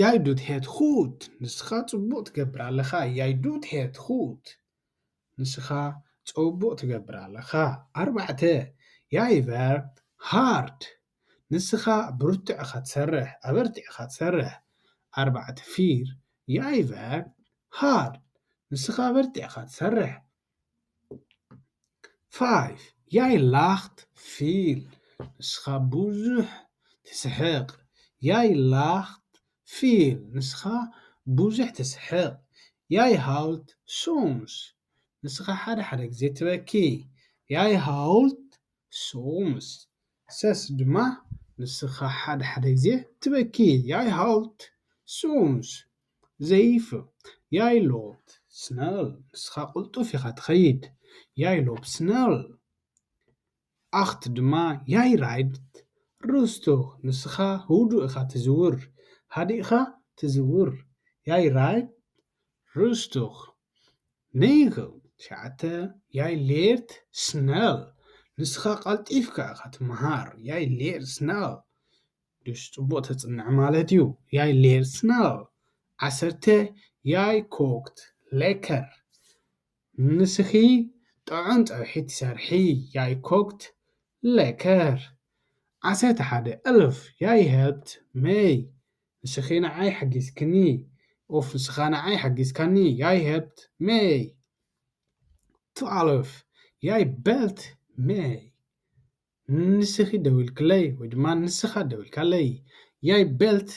Jij doet het goed. ንስኻ ጽቡቕ ትገብር ኣለኻ። Jij doet het goed. ንስኻ ጽቡቕ ትገብር ኣለኻ። ኣርባዕተ. Jij werkt hard. ንስኻ ብርቱዕ ኢኻ ትሰርሕ፣ ኣበርቲዕኻ ትሰርሕ። ኣርባዕተ. Vier. Jij werkt hard. ንስኻ በርቲዕኻ ትሰርሕ። Five. Jij lacht veel. ንስኻ ብዙሕ ትስሕቕ። Jij lacht veel. ንስኻ ብዙሕ ትስሕቕ። Jij huilt soms. ንስኻ ሓደ ሓደ ግዜ ትበኪ። Jij huilt soms. Ses ድማ ንስኻ ሓደ ሓደ ግዜ ትበኪ። Jij huilt soms. Zeven. Jij loopt snel. ንስኻ ቅልጡፍ ኢኻ ትኸይድ። Jij loopt snel. Acht ድማ jij rijdt rustig. ንስኻ ህዱእ ኢኻ ትዝውር። ሃዲእኻ ትዝውር። Jij rijdt rustig. Negen. ትሽዓተ. Jij leert snel. ንስኻ ቀልጢፍካ ኢኻ ትምሃር። Jij leert snel. Dus ጽቡቕ ተጽንዕ ማለት እዩ። Jij leert snel. ዓሰርተ. Jij kookt lekker. ንስኺ ጥዑም ጸብሒ ትሰርሒ። Jeg kogte lækker. ዓሰርተ ሓደ፣ elf, jeg hjalp May. ንስኺ ንዓይ ሓጊዝክኒ። ኦፍ፣ ንስኻ ንዓይ ሓጊዝካኒ። Jeg hjalp May. ትዋልፍ፣ jeg bad May። ንስኺ ደዊልክለይ ወይ ድማ ንስኻ ደዊልካለይ። Jeg bad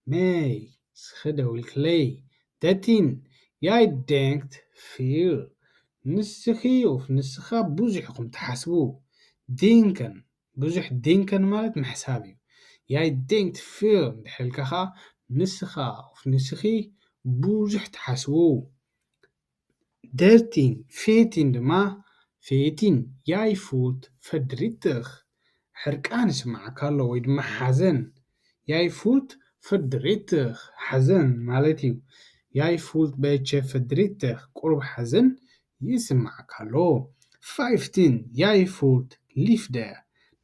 May። ንስኺ ደዊልክለይ። ደርቲን፣ jeg denkte veel። ንስኺ ኦፍ ንስኻ ብዙሕ ኢኹም ትሓስቡ። Denken፣ ብዙሕ፣ denken ማለት ምሕሳብ እዩ። Jeg denkte veel እንድሕር ኢልካ ኸዓ ንስኻ ኦፍ ንስኺ ብዙሕ ትሓስቡ። ደርቲን፣ ፌቲን ድማ፣ ፌቲን፣ jeg voelde verdrietig። ሕርቃን ይስምዓካ ኣሎ ወይ ድማ ሓዘን። Jeg voelde verdrietig፣ ሓዘን ማለት እዩ። Jeg voelde beetje verdrietig፣ ቁሩብ ሓዘን ይስምዓካ ኣሎ። ፋይፍቲን፣ jeg voelde liefde።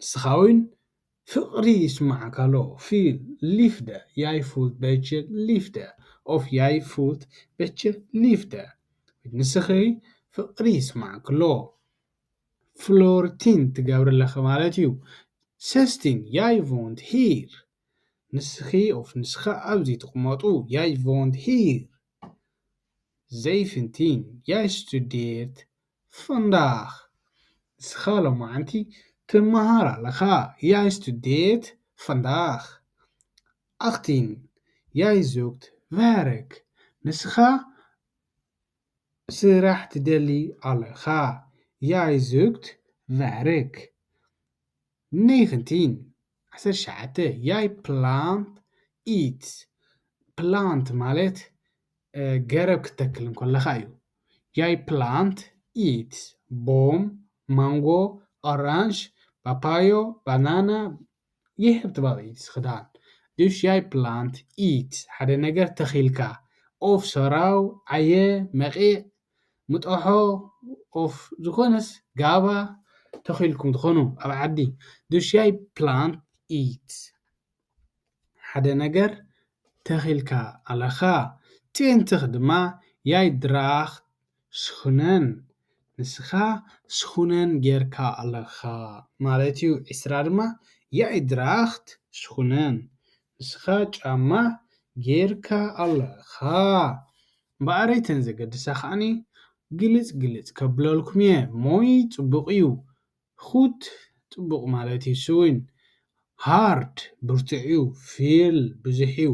ንስኻ እውን ፍቕሪ ይስምዓካ ኣሎ። Veel liefde፣ jij voelt beetje liefde። ኦፍ፣ jij voelt beetje liefde። ንስኺ ፍቕሪ ይስምዓኪ ኣሎ። ፍሎርቲን ትገብሪ ኣለኺ ማለት እዩ። ሰስቲን፣ jij woont hier። ንስኺ ኦፍ ንስኻ ኣብዚ ትቕመጡ። Jij woont hier። Zeventien, jij studeert vandaag. ንስኻ ሎማዓንቲ ትመሃር ኣለኻ። Jij studeert vandaag. Achttien, jij zoekt werk. ንስኻ ስራሕ ትደሊ ኣለኻ። Jij zoekt werk. Negentien፣ ዓሰርተ ትሽዓተ፣ jij plant iets። Plant ማለት፣ እ፣ ገረብ ክትተክል እንከለኻ እዩ። Jij plant iets። ቦም፣ ማንጎ፣ ኦራንጅ፣ ፓፓዮ፣ ባናና፣ ይህብ ትባል iets gedaan። Dus jij plant iets። ሓደ ነገር ተኺልካ። ኦፍ ሰራው፣ ዓየ፣ መቒዕ፣ ምጦሖ፣ ኦፍ ዝኾነስ ጋባ ተኺልኩም ትኾኑ ኣብ ዓዲ። Dus jij plant iets። ሓደ ነገር ተኺልካ ኣለኻ። ትዌንቲኽ ድማ፣ jij draagt schoenen። ንስኻ ስኹነን ጌርካ ኣለኻ ማለት እዩ። ዕስራ ድማ፣ jij draagt schoenen። ንስኻ ጫማ ጌርካ ኣለኻ። እምበኣረይ እተን ዘገድሳ ከዓኒ ግልጽ ግልጽ ከብለልኩም እየ። ሞይ ጽቡቕ እዩ። Goed ጽቡቕ ማለት እዩ። ስዊን ሃርድ ብርቱዕ እዩ። ፊል ብዙሕ እዩ።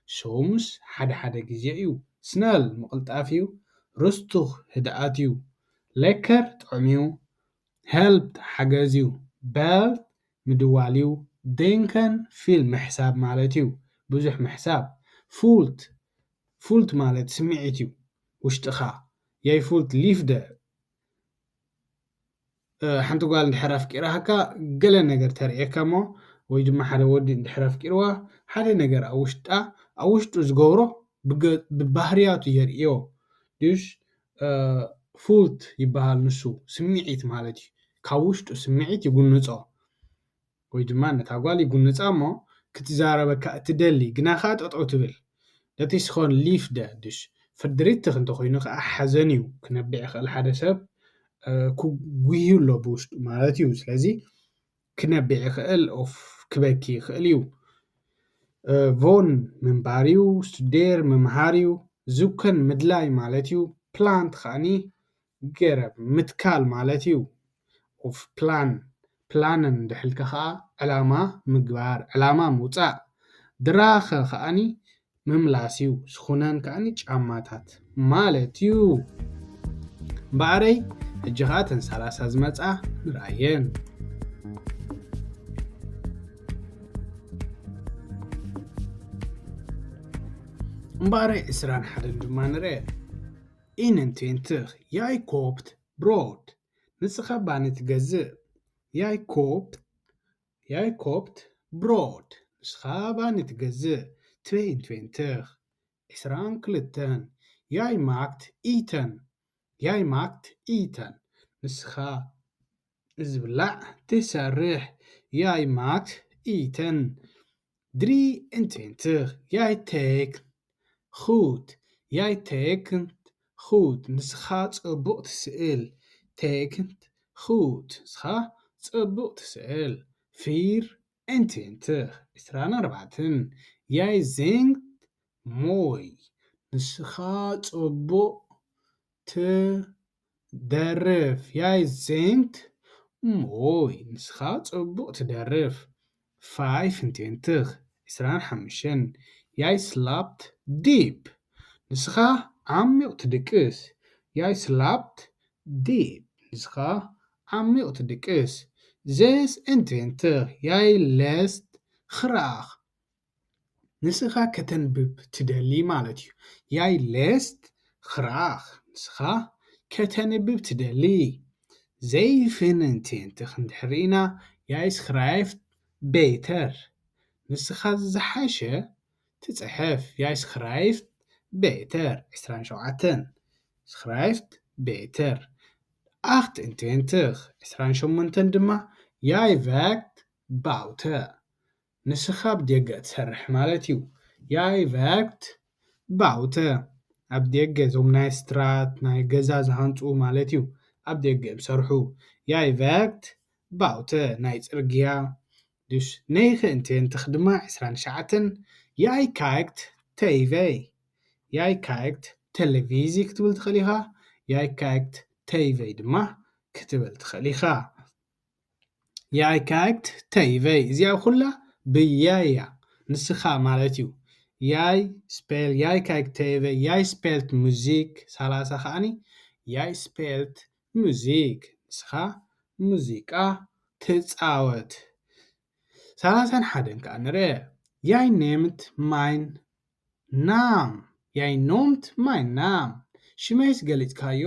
ሶምስ ሓደ ሓደ ግዜ እዩ። ስነል ምቕልጣፍ እዩ። ሩስቱኽ ህድኣት እዩ። ሌከር ጥዑም እዩ። ሄልፕ ሓገዝ እዩ። ቤልት ምድዋል እዩ። ዴንከን ፊል ምሕሳብ ማለት እዩ። ብዙሕ ምሕሳብ። ፉልት፣ ፉልት ማለት ስምዒት እዩ። ውሽጥኻ። የይ ፉልት ሊፍደ፣ እ፣ ሓንቲ ጓል እንድሕር ኣፍቂራካ ገለ ነገር ተርእየካ እሞ፣ ወይ ድማ ሓደ ወዲ እንድሕር ኣፍቂርዋ፣ ሓደ ነገር ኣብ ውሽጣ፣ ኣብ ውሽጡ ዝገብሮ ብገ-፣ ብባህርያቱ የርእዮ። ድዩስ፣ እ፣ ፉልት ይበሃል ንሱ፣ ስምዒት ማለት እዩ። ካብ ውሽጡ ስምዒት ይጉንጾ። ወይ ድማ ነታ ጓል ይጉንጻ እሞ ክትዛረበካ እትደሊ፣ ግና ኸኣ ጠጠው ትብል። Dat is gewoon liefde። Dus verdrietig እንተኾይኑ ኸኣ ሓዘን እዩ። ክነብዕ ይኽእል ሓደ ሰብ፣ እ፣ ክጉህዩ ኣሎ ብውሽጡ ማለት እዩ። ስለዚ ክነብዕ ይኽእል፣ ኦፍ ክበኪ ይኽእል እዩ። እ፣ ቮን ምንባር እዩ፣ ስቱዴር ምምሃር እዩ፣ ዙከን ምድላይ ማለት እዩ፣ ፕላንት ኸኣኒ ገረብ ምትካል ማለት እዩ። ኦፍ ፕላን፣ ፕላንን ድሕልካ ኸኣ ዕላማ ምግባር፣ ዕላማ ምውጻእ። ድራኸ ከኣኒ ምምላስ እዩ። ስኹነን ከኣኒ ጫማታት ማለት እዩ። እምበኣረይ፣ ሕጂ ኸኣ እተን ሰላሳ ዝመጻ ንርኣየን። እምበኣረይ፣ ዕስራን ሓደን ድማ ንርአ። eenentwintig, jij koopt brood። ንስኻ ባኒ ትገዝእ። Jij koopt, jij koopt brood። ንስኻ ባኒ ትገዝእ። Tweeëntwintig፣ ዕስራን ክልተን። Jij maakt eten. Jij maakt eten። ንስኻ ዝብላዕ ትሰርሕ። Jij maakt eten. Drieëntwintig, jij tekent goed. Jij tekent goed. ንስኻ ጽቡቕ ትስእል። teekent goed. ንስኻ ጽቡቕ ትስእል። Vier en twintig. ዕስራን ኣርባዕተን. Jij zingt mooi. ንስኻ ጽቡቕ ትደርፍ። Jij zingt mooi. ንስኻ ጽቡቕ ትደርፍ። Vijf en twintig. ዕስራን ሓሙሽተን. Jij slaapt diep. ንስኻ ዓሚቕ ትድቅስ። Jij slaapt diep. ንስኻ ዓሚቕ ትድቅስ። Zes en twintig. Jij leest graag. ንስኻ ከተንብብ ትደሊ ማለት እዩ። Jij leest graag. ንስኻ ከተንብብ ትደሊ። Zeven en twintig እንድሕር ርኢና, Jij schrijft beter. ንስኻ ዝሓሸ ትጽሕፍ። Jij schrijft beter. ዕስራን ሸውዓተን. Schrijft beter. Acht en twintig. ዕስራን ሸሞንተን ድማ, Jij werkt buiten. ንስኻ ኣብ ደገ ትሰርሕ ማለት እዩ። Jij werkt buiten. ኣብ ደገ፣ እዞም ናይ ስትራት፣ ናይ ገዛ ዝሃንጹ ማለት እዩ። ኣብ ደገ እዮም ዝሰርሑ። Jij werkt buiten. ናይ ጽርግያ። Dus negen en twintig ድማ፣ ዕስራን ትሽዓተን. Jij kijkt tv. Jij kijkt televisie ክትብል ትኽእል ኢኻ። Jij kijkt tv ድማ ክትብል ትኽእል ኢኻ። Jij kijkt tv. እዚኣ ኩላ ብያይ እያ። ንስኻ ማለት እዩ። Jij speelt, jij kijkt tv, jij speelt muziek. ሰላሳ ከኣኒ፣ Jij speelt muziek. ንስኻ ሙዚቃ ትጻወት። ሰላሳን ሓደን ከኣ ንርአ። Jij neemt mijn naam. Jij noemt mijn naam. ሽመይስ ገሊጽካዮ።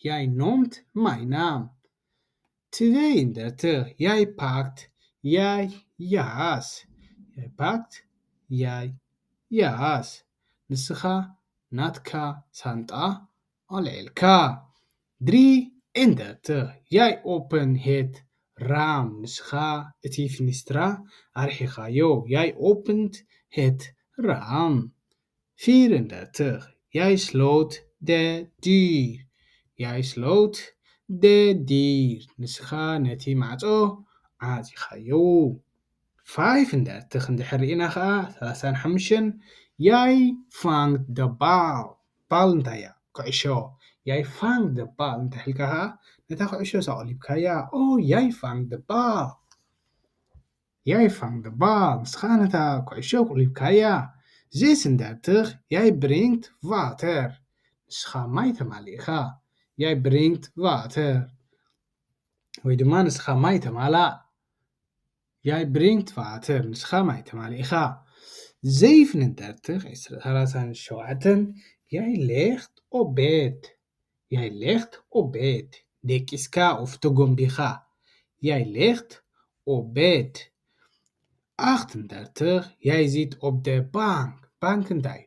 Jij noemt mijn naam. Twee en dertig. Jij pakt jij jas. Jij pakt jij jas. ንስኻ ናትካ ሳንጣ ኣልዒልካ። Drie en dertig. Jij opent het raam. ንስኻ እቲ ፊኒስትራ ኣርሒኻዮ። Jij opent het raam. Vier en dertig. Jij sloot de deur. Jij sloot de deur. ንስኻ ነቲ ማዕጾ ዓጺኻዮ። Vijf en dertig እንድሕር ርኢና ኸኣ፣ ሰላሳን ሓሙሽተን. Jij vangt de bal. ባል እንታይ እያ? ኩዕሾ። Jij vangt de bal እንተ ኢልካ ኸኣ፣ ነታ ኩዕሾ ኣቑሊብካያ። Oh, jij vangt de bal. Jij vangt de bal. ንስኻ ነታ ኩዕሾ ኣቑሊብካያ። Zes en dertig. Jij brengt water. ንስኻ ማይ ተማሊእኻ። Jij brengt water. ወይ ድማ ንስኻ ማይ ተማላእ። Jij brengt water. ንስኻ ማይ ተማሊእኻ። Zeven en dertig, ሰላሳን ሸውዓተን. Jij ligt op bed. Jij ligt op bed. ደቂስካ of ተጎንቢኻ። Jij ligt op bed. Acht en dertig. Jij zit op de bank. ባንክ እንታይ?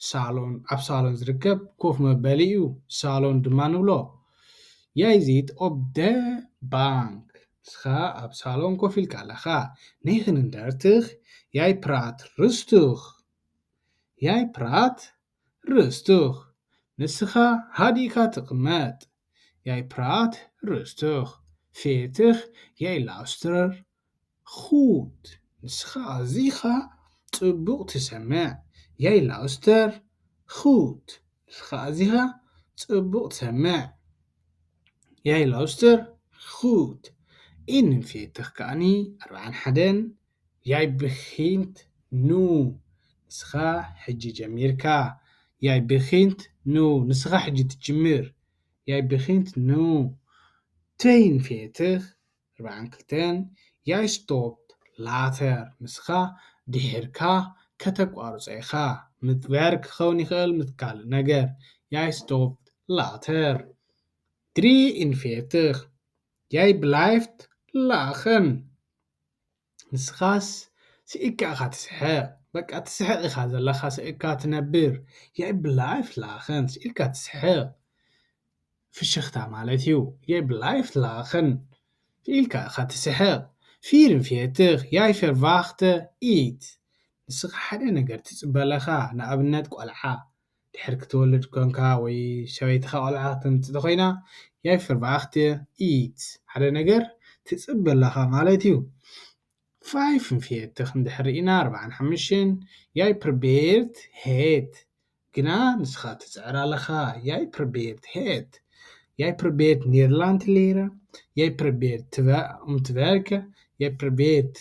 ሳሎን፣ ኣብ ሳሎን ዝርከብ ኮፍ መበሊ እዩ። ሳሎን ድማ ንብሎ። Jij zit op de bank. ንስኻ ኣብ ሳሎን ኮፍ ኢልካ ኣለኻ። Negen en dertig. Jij praat rustig. Jij praat rustig. ንስኻ ሃዲእካ ትቕመጥ። Jij praat rustig. Veertig. Jij luistert goed. ንስኻ ኣዚኻ ጽቡቕ ትሰምዕ። Jij luistert goed. ንስኻ ኣዚኻ ጽቡቕ ትሰምዕ። Jij luistert goed. Eenenveertig ከኣኒ፣ ኣርባዓን ሓደን. Jij begint nu. ንስኻ ሕጂ ጀሚርካ። Jij begint nu. ንስኻ ሕጂ ትጅምር። Jij begint nu. Tweeënveertig. ኣርባዓን ክልተን. Jij stopt later. ንስኻ ድሒርካ ከተቋርጾ ኢኻ። ምት-፣ ቨርብ ክኸውን ይኽእል፣ ምት-፣ ካልእ ነገር። Jij stopt later. Drieënveertig. Jij blijft lachen. ንስኻስ ስኢካ ኢኻ ትስሕቕ። በቃ ትስሕቕ ኢኻ ዘለኻ፣ ስኢካ ትነብር። Jij blijft lachen. ስኢልካ ትስሕቕ። ፍሽኽታ ማለት እዩ። Jij blijft lachen. ስኢልካ ኢኻ ትስሕቕ። Vierenveertig. Jij verwacht iets. ንስኻ ሓደ ነገር ትጽበ ኣለኻ፣ ንኣብነት ቆልዓ። ድሕር ክትወልድ ኮንካ ወይ ሰበይትኻ ቆልዓ ክትምፅእ ኮይና፣ ያይ ፈርባኣኽት ኢት ሓደ ነገር ትፅበ ኣለኻ ማለት እዩ። ፋይፍ ንፍየትኽ እንድሕር ኢና ኣርባዓን ሓሙሽተን ያይ ፕርቤርት ሄት ግና ንስኻ ትፅዕር ኣለኻ። ያይ ፕርቤርት ሄት ያይ ፕርቤርት ኔርላንድ ሌረ ያይ ፕርቤርት ትበ ኡምትበርከ ያይ ፕርቤርት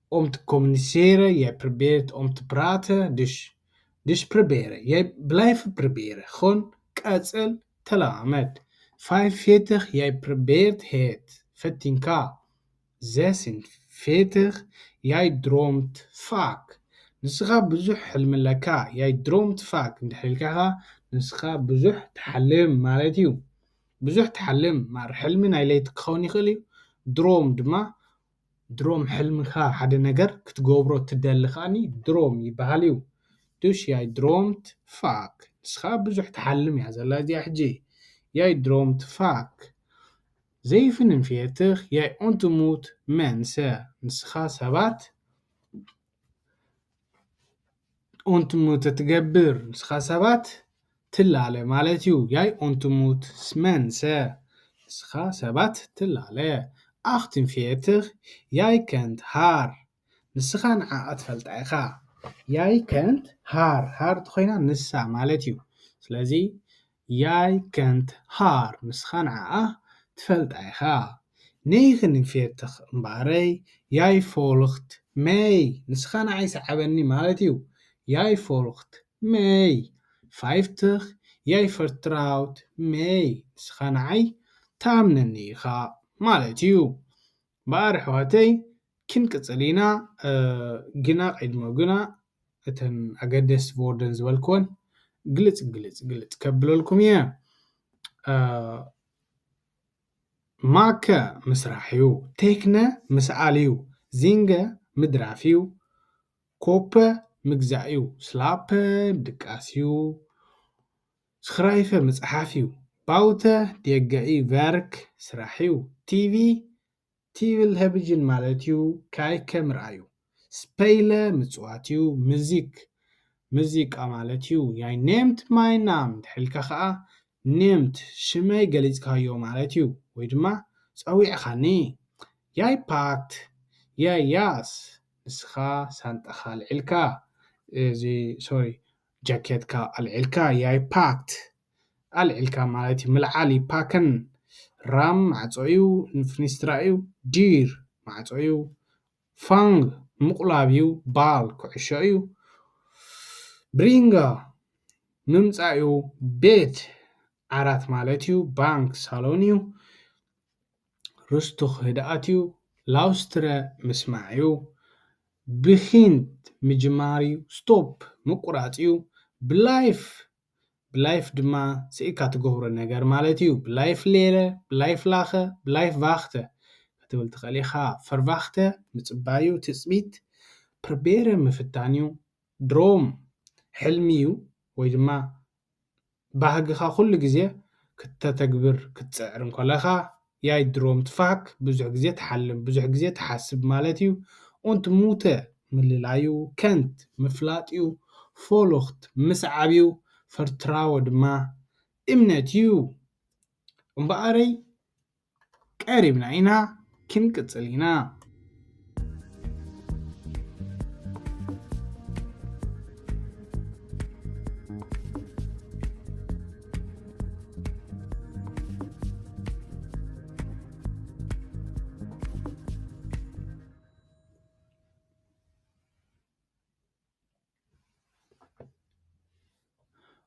om te communiceren, jij probeert om te praten, dus, dus proberen. Jij blijft proberen. Gewoon ቀጽል ተለማመድ። ፋይፍ ፌትኽ jij probeert het ፈቲንካ። ዘስን ፌትኽ jij droomt vaak ንስኻ ብዙሕ ሕልሚ ኣለካ። Jij droomt vaak እንድሕር ኢልካ ንስኻ ብዙሕ ትሓልም ማለት እዩ። ብዙሕ ትሓልም ማር ሕልሚ ናይ ለይቲ ክኸውን ይኽእል እዩ። ድሮም ድማ ድሮም ሕልምኻ ሓደ ነገር ክትገብሮ ትደሊ ከኣኒ ድሮም ይበሃል እዩ። Dus jij droomt vaak ንስኻ ብዙሕ ትሓልም እያ ዘላ እዚኣ ሕጂ። Jij droomt vaak zevenenveertig jij ontmoet mensen ንስኻ ሰባት ontmoeten ትገብር ንስኻ ሰባት ትላለ ማለት እዩ። Jij ontmoet mensen ንስኻ ሰባት ትላለ። Achtenveertig jij kent haar ንስኻ ንዓኣ ትፈልጣ ኢኻ። Jij kent haar haar ተኾይና ንሳ ማለት እዩ። ስለዚ jij kent haar ንስኻ ንዓኣ ትፈልጣ ኢኻ። Negenenveertig እምበኣረይ jij volgt mee ንስኻ ንዓይ ሰዓበኒ ማለት እዩ። Jij volgt mee vijftig jij vertrouwt mee ንስኻ ንዓይ ታምነኒ ኢኻ ማለት እዩ። እምበኣር ኣሕዋተይ ክንቅጽል ኢና። ግና ቅድሚ ግና እተን ኣገደስቲ woorden ዝበልክወን ግልጽ ግልጽ ግልጽ ከብለልኩም እየ። Maken ምስራሕ እዩ። Teekenen ምስኣል እዩ። Zingen ምድራፍ እዩ። Kopen ምግዛእ እዩ። Slapen ምድቃስ እዩ። Schrijven ምጽሓፍ እዩ። Bouwen ዴገ እዩ። Werk ስራሕ እዩ። Tv ቴሌቪዥን ማለት እዩ። Kijken ምርኣይ እዩ። Spelen ምጽዋት እዩ። Muziek ሙዚቃ ማለት እዩ። Jij neemt mijn naam እንድሕር ኢልካ ከኣ neemt ሽመይ ገሊጽካዮ ማለት እዩ፣ ወይ ድማ ጸዊዕኻኒ። Jij pakt je jas ንስኻ ሳንጣኻ ኣልዒልካ፣ እዚ sorry ጃኬትካ ኣልዒልካ። Jij pakt ኣልዒልካ ማለት እዩ። ምልዓል እዩ። Pakken ራም ማዕጾ እዩ፣ ፍኒስትራ እዩ። Deur ማዕጾ እዩ። Vang ምቑላብ እዩ። Bal ኩዕሾ እዩ። Brengen ምምጻእ እዩ። Bed ዓራት ማለት እዩ። Bank ሳሎን እዩ። Rustig ህድኣት እዩ። Luisteren ምስማዕ እዩ። Begin ምጅማር እዩ። Stop ምቁራጽ እዩ። Blijf blijf ድማ ስኢካ ትገብሮ ነገር ማለት እዩ። Blijf liggen blijf lachen blijf wachten ክትብል ትኽእል ኢኻ። Verwachten ምጽባይ እዩ። ትጽቢት። Proberen ምፍታን እዩ። Droom ሕልሚ እዩ ወይ ድማ ባህግኻ ኩሉ ግዜ ክተተግብር ክትጽዕር እንከለኻ። Jij droomt vaak ብዙሕ ግዜ ትሓልም ብዙሕ ግዜ ትሓስብ ማለት እዩ። Ontmoeten ምልላይ እዩ። Kent ምፍላጥ እዩ። Volgt ምስዓብ እዩ። Vertrouwen ድማ እምነት እዩ። እምበኣረይ ቀሪብና ኢና። ክንቅጽል ኢና።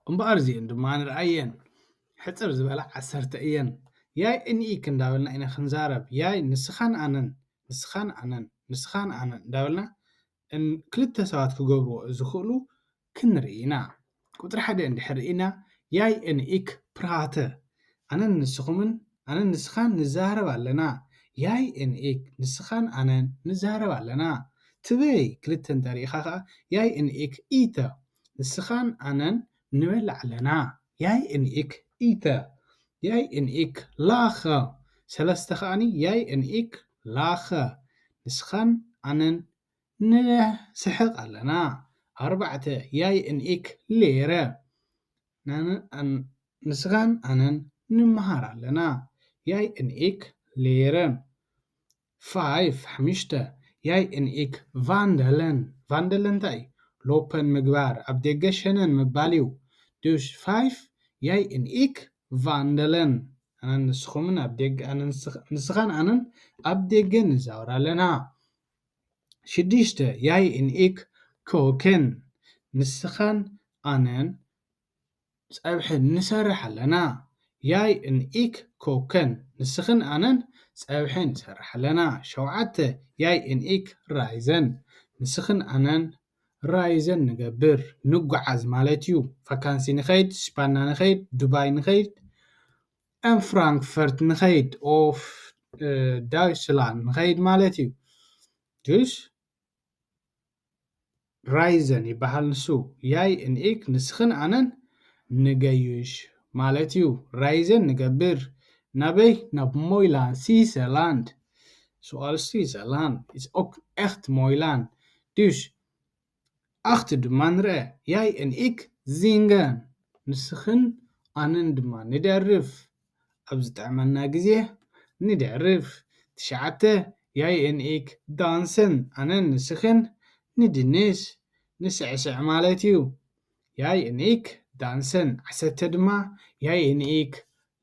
እምበኣር እዚኤን ድማ ንርኣየን። ሕጽር ዝበላ ዓሰርተ እየን። Jij en ik እንዳበልና ኢና ክንዛረብ። Jij ንስኻን ኣነን፣ ንስኻን ኣነን፣ ንስኻን ኣነን እንዳበልና ክልተ ሰባት ክገብርዎ ዝኽእሉ ክንርኢ ኢና። ቁጽሪ ሓደ እንድሕር ርኢና፣ Jij en ik praten ኣነን ንስኹምን ኣነን ንስኻን ንዛረብ ኣለና። Jij en ik ንስኻን ኣነን ንዛረብ ኣለና። ትበይ ክልተ እንተሪኢኻ ኸኣ Jij en ik eten ንስኻን ኣነን ንበልዕ ኣለና። Jij en ik eten Jij en ik lachen ሰለስተ ከኣኒ Jij en ik lachen ንስኻን ኣነን ንስሕቕ ኣለና። ኣርባዕተ፣ ያይ እን ኢክ ሌረ። ንስኻን ኣነን ንምሃር ኣለና። ያይ እን ኢክ ሌረ። ፋይፍ፣ ሓሙሽተ፣ ያይ እን ኢክ ቫንደለን። ቫንደለን እንታይ እዩ? ሎፐን ምግባር፣ ኣብ ደገ ሸነን ምባል እዩ። ዱሽ ፋይፍ፣ ያይ እን ኢክ ቫንደለን። ኣነን ንስኹምን ኣብ ደገ፣ ኣነን ንስኽ-፣ ንስኻን ኣነን ኣብ ደገ ንዛወር ኣለና። ሽዱሽተ፣ ያይ እን ኢክ ኮከን። ንስኻን ኣነን ጸብሒ ንሰርሕ ኣለና። ያይ እን ኢክ ኮከን። ንስኽን ኣነን ጸብሒ ንሰርሕ ኣለና። ሸውዓተ፣ ያይ እን ኢክ ራይዘን። ንስኽን ኣነን ራይዘን ንገብር፣ ንጓዓዝ ማለት እዩ። ፋካንሲ ንኸይድ፣ ስፓና ንኸይድ፣ ዱባይ ንኸይድ፣ ኣም ፍራንክፈርት ንኸይድ፣ ኦፍ፣ እ፣ ዳይስላንድ ንኸይድ ማለት እዩ። ዱሽ ራይዘን ይበሃል ንሱ። ያይ እን ኢክ ንስኽን ኣነን ንገይሽ ማለት እዩ። ራይዘን ንገብር። ናበይ? ናብ ሞይላንድ፣ ስዊዘርላንድ። ሱኣል ስዊዘርላንድ። ኢትስ ኦክ ኤኽት ሞይላንድ። ዱሽ ኣኽት ድማ ንርአ። ያይ እን ኢክ ዚንገን። ንስኽን ኣነን ድማ ንደርፍ። ኣብ ዝጥዕመና ግዜ ንደርፍ። ትሽዓተ፣ ያይ እን ኢክ ዳንስን። ኣነን ንስኽን ንድንስ፣ ንስዕስዕ ማለት እዩ። ያይ እን ኢክ ዳንስን። ዓሰርተ ድማ፣ ያይ እን ኢክ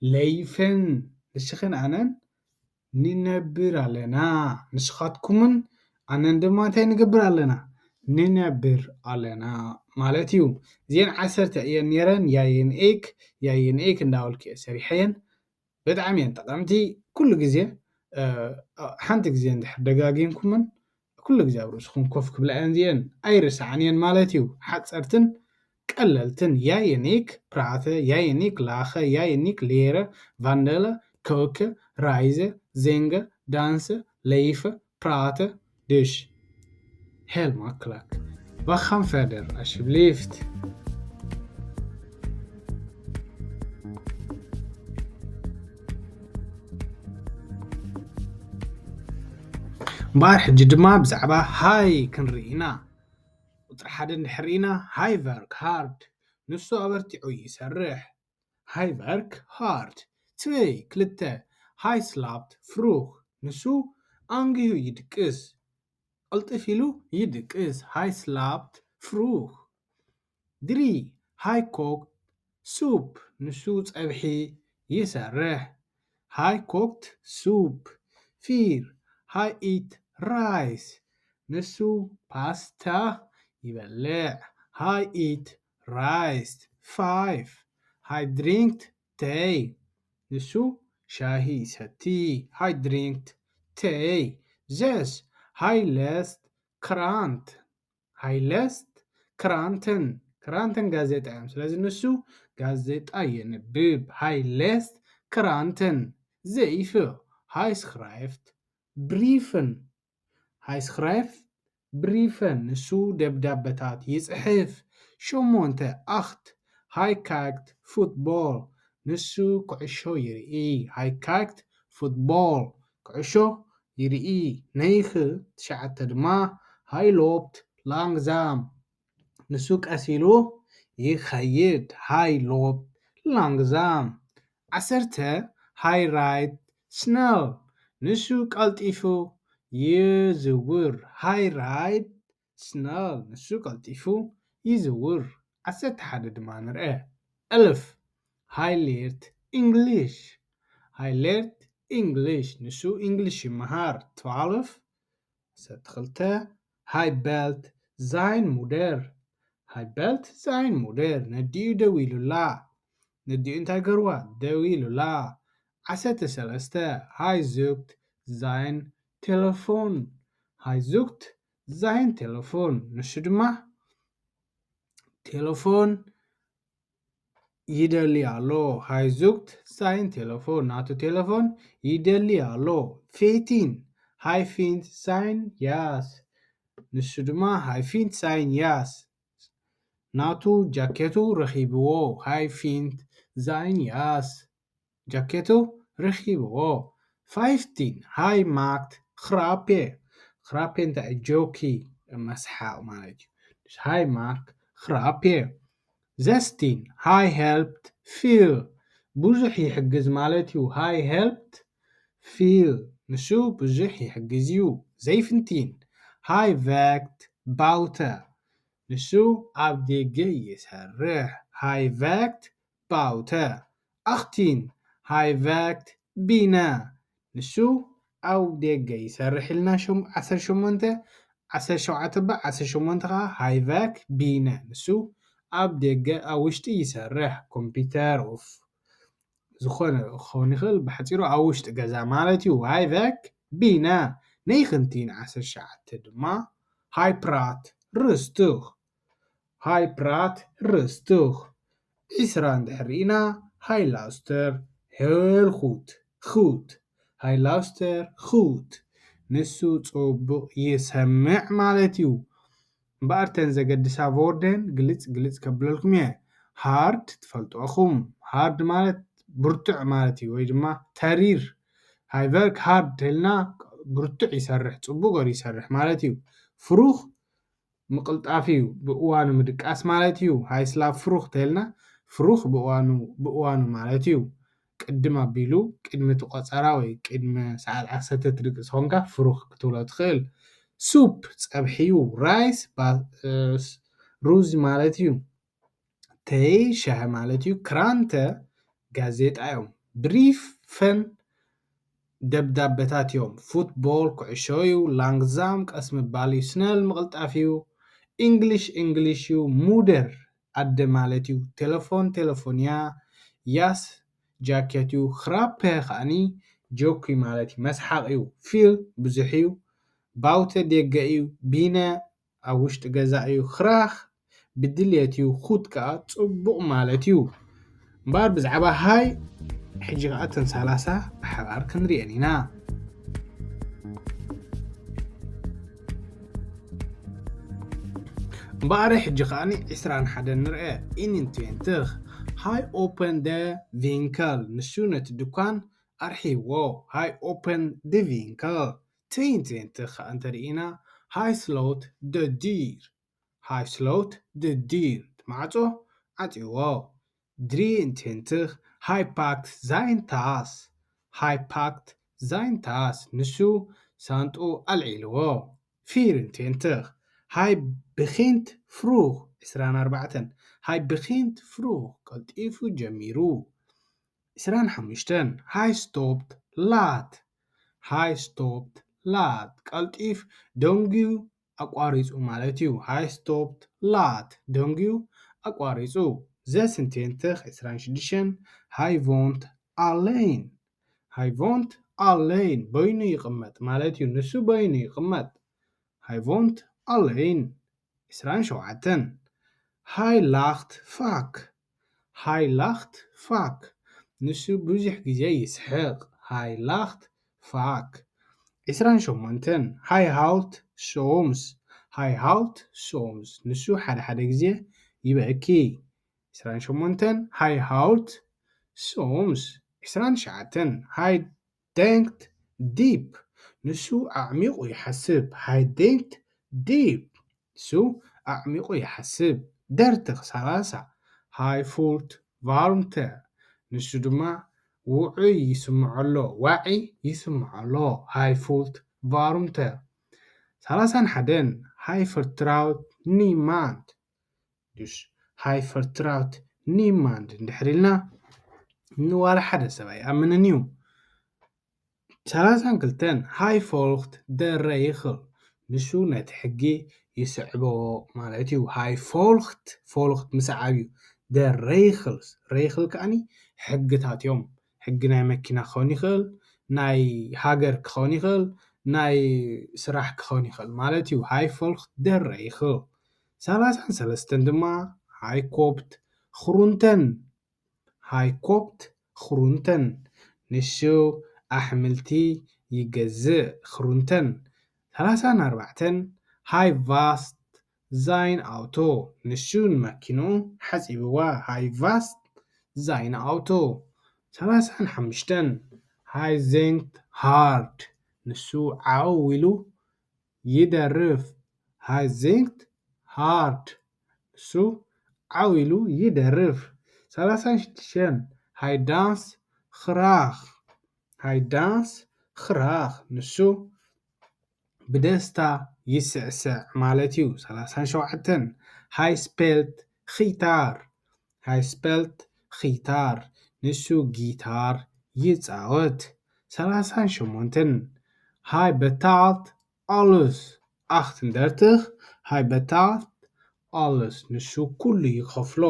ለይፍን። ንስኽን ኣነን ንነብር ኣለና። ንስኻትኩምን ኣነን ድማ እንታይ ንገብር ኣለና? ንነብር ኣለና ማለት እዩ። እዚአን ዓሰርተ እየን ነይረን። ያይ እን ኢክ፣ ያይ እን ኢክ እንዳበልኩ እየ ሰሪሐየን። ብጣዕሚ እየን ጠቐምቲ። ኩሉ ግዜ፣ እ፣ ሓንቲ ግዜ እንድሕር ደጋጊምኩመን፣ ኩሉ ግዜ ኣብ ርእስኹም ኮፍ ክብላ እየን። እዚአን ኣይርስዓን እየን ማለት እዩ። ሓፀርትን ቀለልትን። ያይ እን ኢክ ፕራተ፣ ያይ እን ኢክ ላኸ፣ ያይ እን ኢክ ሌረ፣ ቫንደለ፣ ኮከ፣ ራይዘ፣ ዜንገ፣ ዳንሰ፣ ለይፈ፣ ፕራተ፣ ድሽ። ሄል ማክላክ። Wat gaan verder, alsjeblieft? እምበኣር ሕጂ ድማ ብዛዕባ ሃይ ክንርኢ ኢና። ቁጽሪ ሓደ እንድሕር ርኢና፣ ሃይ ቨርክ ሃርድ፣ ንሱ ኣበርቲዑ ይሰርሕ። ሃይ ቨርክ ሃርድ። ትበይ፣ ክልተ፣ ሃይ ስላፕት ፍሩኽ፣ ንሱ ኣንጊሁ ይድቅስ። ቀልጥፍ ኢሉ ይድቅስ። ሃይ ስላፕት ፍሩኽ። ድሪ፣ ሃይ ኮክት ሱፕ፣ ንሱ ጸብሒ ይሰርሕ። ሃይ ኮክት ሱፕ። ፊር፣ ሃይ ኢት ራይስ፣ ንሱ ፓስታ ይበልዕ። ሃይ ኢት ራይስ። ፋይፍ፣ ሃይ ድሪንክት ቴይ፣ ንሱ ሻሂ ይሰቲ። ሃይ ድሪንክት ቴይ። ዘስ፣ ሃይ ለስት ክራንት። ሃይ ለስት ክራንተን፣ ክራንተን ጋዜጣ እዮም። ስለዚ ንሱ ጋዜጣ የንብብ። ሃይ ለስት ክራንተን። ዘይፍ፣ ሃይ ስክራይፍት ብሪፍን። ሃይ ስክራይፍት ብሪፈን፣ ንሱ ደብዳበታት ይጽሕፍ። ሸሞንተ፣ ኣኽት፣ ሃይ ካክት ፉትቦል፣ ንሱ ኩዕሾ ይርኢ። ሃይ ካክት ፉትቦል፣ ኩዕሾ ይርኢ። ነይኽ፣ ትሽዓተ ድማ፣ ሃይ ሎፕት ላንግዛም፣ ንሱ ቀስ ኢሉ ይኸይድ። ሃይ ሎፕት ላንግዛም። ዓሰርተ፣ ሃይ ራይድ ስነል፣ ንሱ ቀልጢፉ ይዝውር። ሃይ ራይድ ስነል፣ ንሱ ቀልጢፉ ይዝውር። ዓሰርተ ሓደ ድማ ንርአ። እልፍ፣ ሃይ ሌርት ኢንግሊሽ፣ ሃይ ሌርት ኢንግሊሽ፣ ንሱ ኢንግሊሽ ይመሃር። ትዋልፍ፣ ዓሰርተ ክልተ፣ ሃይ በልት ዛይን ሙደር፣ ሃይ በልት ዛይን ሙደር፣ ነዲኡ ደዊሉላ። ነዲኡ እንታይ ገርዋ? ደዊሉላ። ዓሰርተ ሰለስተ፣ ሃይ ዙክት ዛይን ቴሌፎን፣ ሃይ ዙክት ዛይን ቴሌፎን፣ ንሱ ድማ ቴሌፎን ይደሊ ኣሎ። ሃይ ዙክት ዛይን ቴሌፎን፣ ናቱ ቴሌፎን ይደሊ ኣሎ። ፌቲን፣ ሃይ ፊንት ዛይን ያስ፣ ንሱ ድማ ሃይ ፊንት ዛይን ያስ፣ ናቱ ጃኬቱ ረኺብዎ። ሃይ ፊንት ዛይን ያስ፣ ጃኬቱ ረኺብዎ። ፋይፍቲን፣ ሃይ ማክት ክራፔ፣ ክራፔ እንታይ እዩ? ጆኪ፣ መስሓቕ ማለት እዩ። Hi Mark, grapje. Zestien. Hi helped Phil. ብዙሕ ይሕግዝ ማለት እዩ። Hi helped Phil። ንሱ ብዙሕ ይሕግዝ እዩ። Zeventien. Hi werkt Bouter። ንሱ ኣብ ደገ ይሰርሕ። Hi werkt Bouter። Achttien. Hi werkt binnen። ንሱ ኣብ ደገ ይሰርሕ ኢልና። ዓሰርተ ሸሞንተ፣ ዓሰርተ ሸውዓተ ባ ዓሰርተ ሸሞንተ ከዓ Hij werkt binnen። ንሱ ኣብ ደገ፣ ኣብ ውሽጢ ይሰርሕ። ኮምፒውተር ኦፍ ዝኾነ ክኸውን ይኽእል። ብሓፂሩ ኣብ ውሽጢ ገዛ ማለት እዩ። Hij werkt binnen። Negentien. ዓሰርተ ትሽዓተ ድማ Hij praat rustig። Hij praat rustig። ዒስራ እንድሕር ርኢና Hij luistert heel goed. Goed. Hij luistert goed. ንሱ ጽቡቕ ይሰምዕ ማለት እዩ። እምበኣር ተን ዘገድሳ ዎርደን ግልጽ ግልጽ ከብለልኩም እየ። Hard ትፈልጡ ኢኹም። Hard ማለት ብርቱዕ ማለት እዩ፣ ወይ ድማ ተሪር። Hij werkt hard ተልና ብርቱዕ ይሰርሕ፣ ጽቡቕ ገሩ ይሰርሕ ማለት እዩ። Vroeg ምቕልጣፍ እዩ፣ ብእዋኑ ምድቃስ ማለት እዩ። Hij slaapt vroeg ተልና vroeg ብእዋኑ፣ ብእዋኑ ማለት እዩ። ቅድም ኣቢሉ፣ ቅድሚ እቲ ቆጸራ ወይ ቅድሚ ሰዓት ዓሰርተ ትድቅስ ኾንካ vroeg ክትብሎ ትኽእል። Soep ጸብሒ እዩ። Rijst፣ ሩዝ ማለት እዩ። Thee ሻሂ ማለት እዩ። Kranten ጋዜጣ እዮም። Brieven ደብዳበታት እዮም። Voetbal ኩዕሾ እዩ። Langzaam ቀስ ምባል እዩ። Snel ምቕልጣፍ እዩ። English እንግሊሽ እዩ። Moeder ኣደ ማለት እዩ። Telefoon ቴሌፎን እያ። Jas ጃኬት እዩ። Grappig ከዓኒ ጆክ እዩ ማለት እዩ። መስሓቕ እዩ። Veel ብዙሕ እዩ። Buiten ደገ እዩ። Binnen ኣብ ውሽጢ ገዛ እዩ። Graag ብድልየት እዩ። Goed ከዓ ጽቡቕ ማለት እዩ። እምበኣር ብዛዕባ Hij ሕጂ ከዓ እተን ሰላሳ ብሓባር ክንሪአን ኢና። እምበኣር ሕጂ ከዓ ዒስራን ሓደን ንርአ። Eenentwintig. Hij opent de winkel። ንሱ ነቲ ድኳን ኣርሒዎ። Hij opent de winkel። Tweeëntwintig ከዓ እንተርኢና Hij sloot de deur። Hij sloot de deur. ማዕጾ ዓጽዎ። Drieëntwintig. Hij pakt zijn tas. Hij pakt zijn tas. ንሱ ሳንጡ ኣልዒልዎ። Vierentwintig. Hij begint vroeg. ዒስራን ኣርባዕተን. Hij begint vroeg. ቀልጢፉ ጀሚሩ። ዒስራን ሓሙሽተን. Hij stopt laat. Hij stopt laat. ቀልጢፍ ደንጉዩ ኣቋሪጹ ማለት እዩ። Hij stopt laat. ደንጉዩ ኣቋሪጹ። Zesentwintig. ዒስራን ሽዱሽተን. Hij woont alleen. Hij woont alleen. በይኑ ይቕመጥ ማለት እዩ። ንሱ በይኑ ይቕመጥ። Hij woont alleen. ዒስራን ሸውዓተን. Hij lacht vaak. Hij lacht vaak. ንሱ ብዙሕ ግዜ ይስሕቕ። Hij lacht vaak. ዒስራን ሸሞንተን. Hij huilt soms. Hij huilt soms. ንሱ ሓደ ሓደ ግዜ ይበኪ። ዒስራን ሸሞንተን. Hij huilt soms. ዒስራን ትሽዓተን. Hij denkt diep. ንሱ ኣዕሚቑ ይሓስብ። Hij denkt diep. ንሱ ኣዕሚቑ ይሓስብ። Dertig. ሰላሳ. Hij voelt warmte. ንሱ ድማ ውዑይ ይስምዖ ኣሎ። ዋዒ ይስምዖ ኣሎ። Hij voelt warmte. ሰላሳን ሓደን. Hij vertrouwt niemand. Dus hij vertrouwt niemand እንድሕር ኢልና ንዋላ ሓደ ሰብ ኣይኣምንን እዩ። ሰላሳን ክልተን. Hij volgt de regel. ንሱ ነቲ ሕጊ ይስዕቦ ማለት እዩ። Hij volgt፣ volgt ምስዓብ እዩ። De regels. Regel ከዓኒ ሕግታት እዮም። ሕጊ ናይ መኪና ክኸውን ይኽእል፣ ናይ ሃገር ክኸውን ይኽእል፣ ናይ ስራሕ ክኸውን ይኽእል ማለት እዩ። Hij volgt de regel. ሰላሳን ሰለስተን ድማ. Hij koopt groenten. Hij koopt groenten. ንሱ ኣሕምልቲ ይገዝእ። Groenten. ሰላሳን ኣርባዕተን. Hij wast zijn auto. ንሱ ንመኪንኡ ሓጺብዋ። Hij wast zijn auto. ሰላሳን ሓሙሽተን. Hij zingt hard. ንሱ ዓው ኢሉ ይደርፍ። Hij zingt hard፣ ንሱ ዓው ኢሉ ይደርፍ። ሰላሳን ሽዱሽተን፣ hy dans graag፣ hy dans graag፣ ንሱ ብደስታ ይስዕስዕ ማለት እዩ። ሰላሳን ሸውዓተን፣ hy speelt gitaar፣ hy speelt gitaar፣ ንሱ ጊታር ይጻወት። ሰላሳን ሸሞንተን፣ hy betaalt alles acht en dertig፣ hy betaalt alles፣ ንሱ ኩሉ ይኸፍሎ፣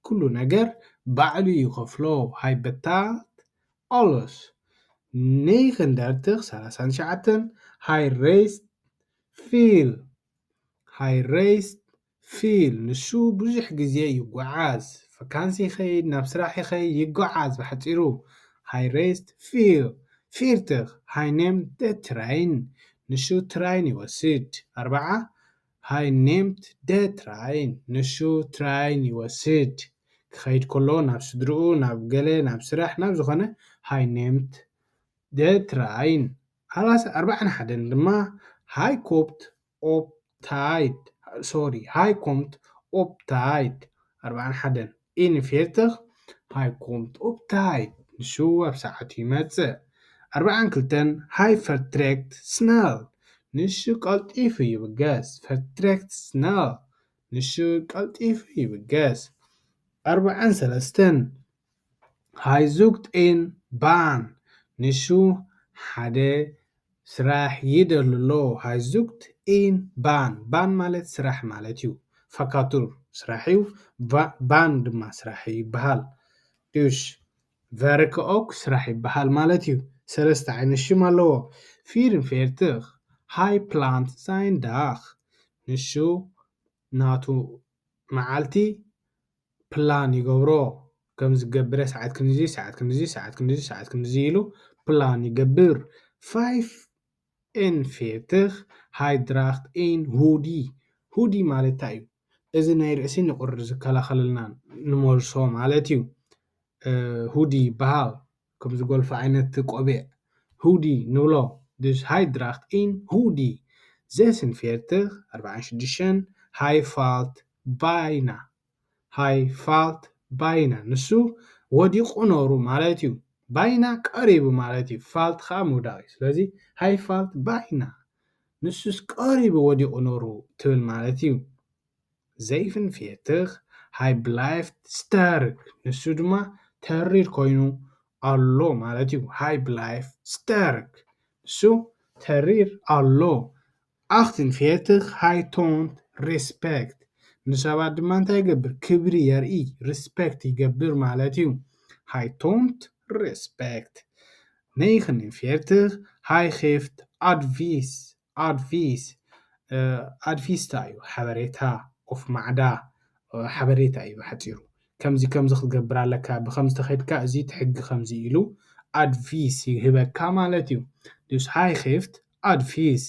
ኩሉ ነገር ባዕሉ ይኸፍሎ። hy betaalt alles። ነይገን ደርትኽ፣ ሰላሳን ትሽዓተን፣ hy reist veel፣ hy reist veel፣ ንሱ ብዙሕ ግዜ ይጓዓዝ። ቫካንሲ ይኸይድ፣ ናብ ስራሕ ይኸይድ፣ ይጓዓዝ። ብሓጺሩ፣ hy reist veel። ፊርትኽ፣ hy neemt de trein፣ ንሱ ትራይን ይወስድ። ኣርባዓ፣ hy neemt de trein፣ ንሱ ትራይን ይወስድ። ክኸይድ ከሎ ናብ ስድርኡ፣ ናብ ገለ፣ ናብ ስራሕ፣ ናብ ዝኾነ፣ hy neemt de trein። ኣርባዓን ሓደን ድማ፣ hy komt op tijd፣ sorry፣ hy komt op tijd። ኣርባዓን ሓደን፣ eenenveertig፣ hy komt op tijd፣ ንሱ ኣብ ሰዓቱ ይመጽእ። ኣርባዓን ክልተን፣ hy vertrekt snel፣ ንሱ ቀልጢፉ ይብገስ። vertrekt snel፣ ንሱ ቀልጢፉ ይብገስ። ኣርባዓን ሰለስተን፣ hy zoekt een baan፣ ንሱ ሓደ ስራሕ ይደሊ ኣሎ። hy zoekt een baan፣ ባን ማለት ስራሕ ማለት እዩ። ቫካቱር ስራሕ እዩ፣ baan ድማ ስራሕ እዩ ይበሃል። Dus werken ook ስራሕ ይበሃል ማለት እዩ። ሰለስተ ዓይነት ሽም ኣለዎ። vierenveertig፣ hy plant zijn dag፣ ንሱ ናቱ መዓልቲ ፕላን ይገብሮ። ከም ዝገብረ ሰዓት ክንዚ፣ ሰዓት ክንዚ፣ ሰዓት ክንዚ፣ ሰዓት ክንዚ ኢሉ ፕላን ይገብር። vijfenveertig፣ hy draagt een hoodie። hoodie ማለት እንታይ እዩ? እዚ ናይ ርእሲ ንቁሪ ዝከላኸለልና ንመልሶ ማለት እዩ። hoodie ይበሃል። ከም ዝጎልፎ ዓይነት ቆቢዕ hoodie ንብሎ። Dus hy draagt een hoodie። zesenveertig፣ ኣርባዓን ሽዱሽተን፣ hy valt bijna፣ hy valt bijna፣ ንሱ ወዲቑ ነሩ ማለት እዩ። ባይና ቀሪቡ ማለት እዩ። ቫልት ከዓ ምውዳቕ እዩ። ስለዚ hy valt bijna፣ ንሱስ ቀሪቡ ወዲቑ ነሩ ትብል ማለት እዩ። zevenenveertig፣ hy blijft sterk፣ ንሱ ድማ ተሪር ኮይኑ ኣሎ ማለት እዩ። hy blijft sterk፣ ንሱ ተሪር ኣሎ። achtenveertig፣ hy toont respect፣ ንሰባት ድማ እንታይ ይገብር? ክብሪ የርኢ፣ respect ይገብር ማለት እዩ። hy toont respect። negenenveertig፣ hy geeft advies፣ advies፣ advies እንታይ እዩ? ሓበሬታ፣ of ማዕዳ፣ ሓበሬታ እዩ ብሓፂሩ። ከምዚ ከምዚ ክትገብር ኣለካ፣ ብኸምዚ ተኸድካ እዚ እቲ ሕጊ ከምዚ ኢሉ advies ይህበካ ማለት እዩ። Dus hy geeft advies።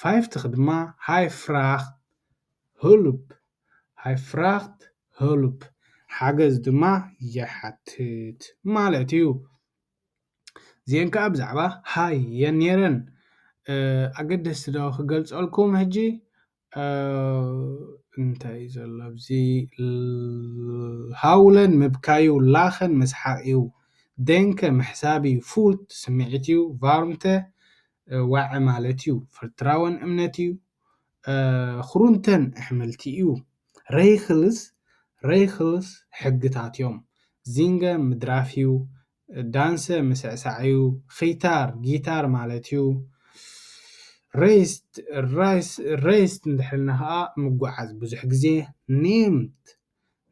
vijftig ድማ hy vraagt hulp፣ hy vraagt hulp፣ ሓገዝ ድማ ይሓትት ማለት እዩ። እዚአን ከዓ ብዛዕባ hy እየን ነይረን። ኣገደስቲ ዶ ክገልፀልኩም ሕጂ? እንታይ እዩ ዘሎ ኣብዚ? ሃውለን ምብካዩ፣ ላኸን ምስሓቕ እዩ፣ ደንከ ምሕሳብ እዩ፣ ፉልት ስምዒት እዩ፣ ቫርምተ ዋዒ ማለት እዩ፣ ፍርትራወን እምነት እዩ፣ ክሩንተን ኣሕምልቲ እዩ፣ ሬይክልስ፣ ሬይክልስ ሕግታት እዮም፣ ዚንገ ምድራፍ እዩ፣ ዳንሰ ምስዕሳዕ እዩ፣ ኺታር ጊታር ማለት እዩ። ሬይስት፣ ራይስ፣ ሬይስት እንድሕልና ከዓ ምጉዓዝ ብዙሕ ግዜ። ኔምት፣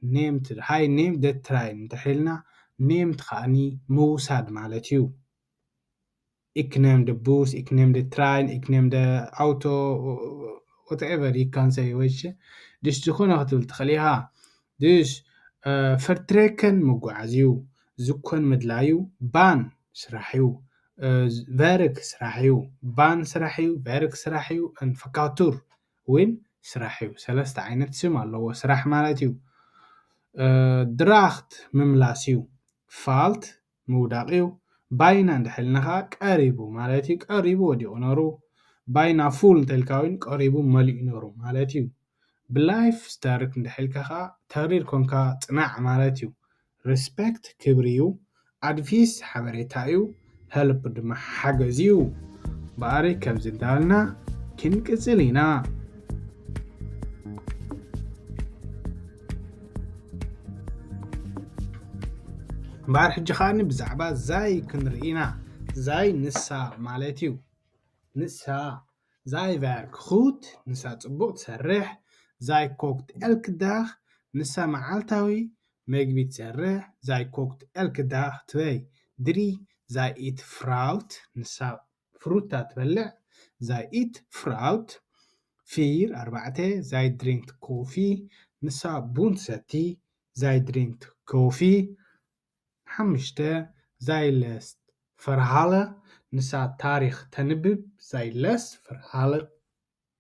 ኔምት፣ ሃይ ኔምት ደ ትራይን እንድሕልና ኔምት ከዓኒ ምውሳድ ማለት እዩ። ኢክነም ደ ቡስ፣ ኢክነም ደ ትራይን፣ ኢክነም ደ ኣውቶ፣ whatever you can say። ወይሽ ድሽ ዝኾነ ክትብል ትኽእል ኢኻ። ድሽ ፈርትሬከን ምጉዓዝ እዩ። ዝኮን ምድላዩ፣ ባን ስራሕ እዩ። ቨርክ ስራሕ እዩ። ባን ስራሕ እዩ፣ ቨርክ ስራሕ እዩ፣ ፈካቱር እውን ስራሕ እዩ። ሰለስተ ዓይነት ስም ኣለዎ ስራሕ ማለት እዩ። ድራክት ምምላስ እዩ። ፋልት ምውዳቕ እዩ። ባይና እንድሕልና ከዓ ቀሪቡ ማለት እዩ። ቀሪቡ ወዲቑ ነሩ። ባይና ፉል እንተልካ እውን ቀሪቡ መሊኡ ነሩ ማለት እዩ። ብላይፍ ስታርክ እንድሕልካ ከዓ ተሪር ኮንካ ፅናዕ ማለት እዩ። ሪስፔክት ክብሪ እዩ። ኣድቪስ ሓበሬታ እዩ። ሄልፕ ድማ ሓገዝ እዩ። በኣሪ ከምዚ እንዳበልና ክንቅፅል ኢና። እምበኣር ሕጂ ከዓኒ ብዛዕባ ዛይ ክንርኢ ኢና። ዛይ ንሳ ማለት እዩ። ንሳ ዛይ ቨርክ ኹት፣ ንሳ ጽቡቕ ትሰርሕ። ዛይ ኮክት ኤልክ ዳኽ፣ ንሳ መዓልታዊ መግቢ ትሰርሕ። ዛይ ኮክት ኤልክ ዳኽ ትበይ ድሪ ዛይ ኢት ፍራውት፣ ንሳ ፍሩታ ትበልዕ። ዛይ ኢት ፍራውት ፊር ኣርባዕተ፣ ዛይ ድሪንክ ኮፊ፣ ንሳ ቡን ትሰቲ። ዛይ ድሪንክ ኮፊ ሓሙሽተ፣ ዛይ ለስት ፈርሃለ፣ ንሳ ታሪኽ ተንብብ። ዛይ ለስት ፈርሃለ፣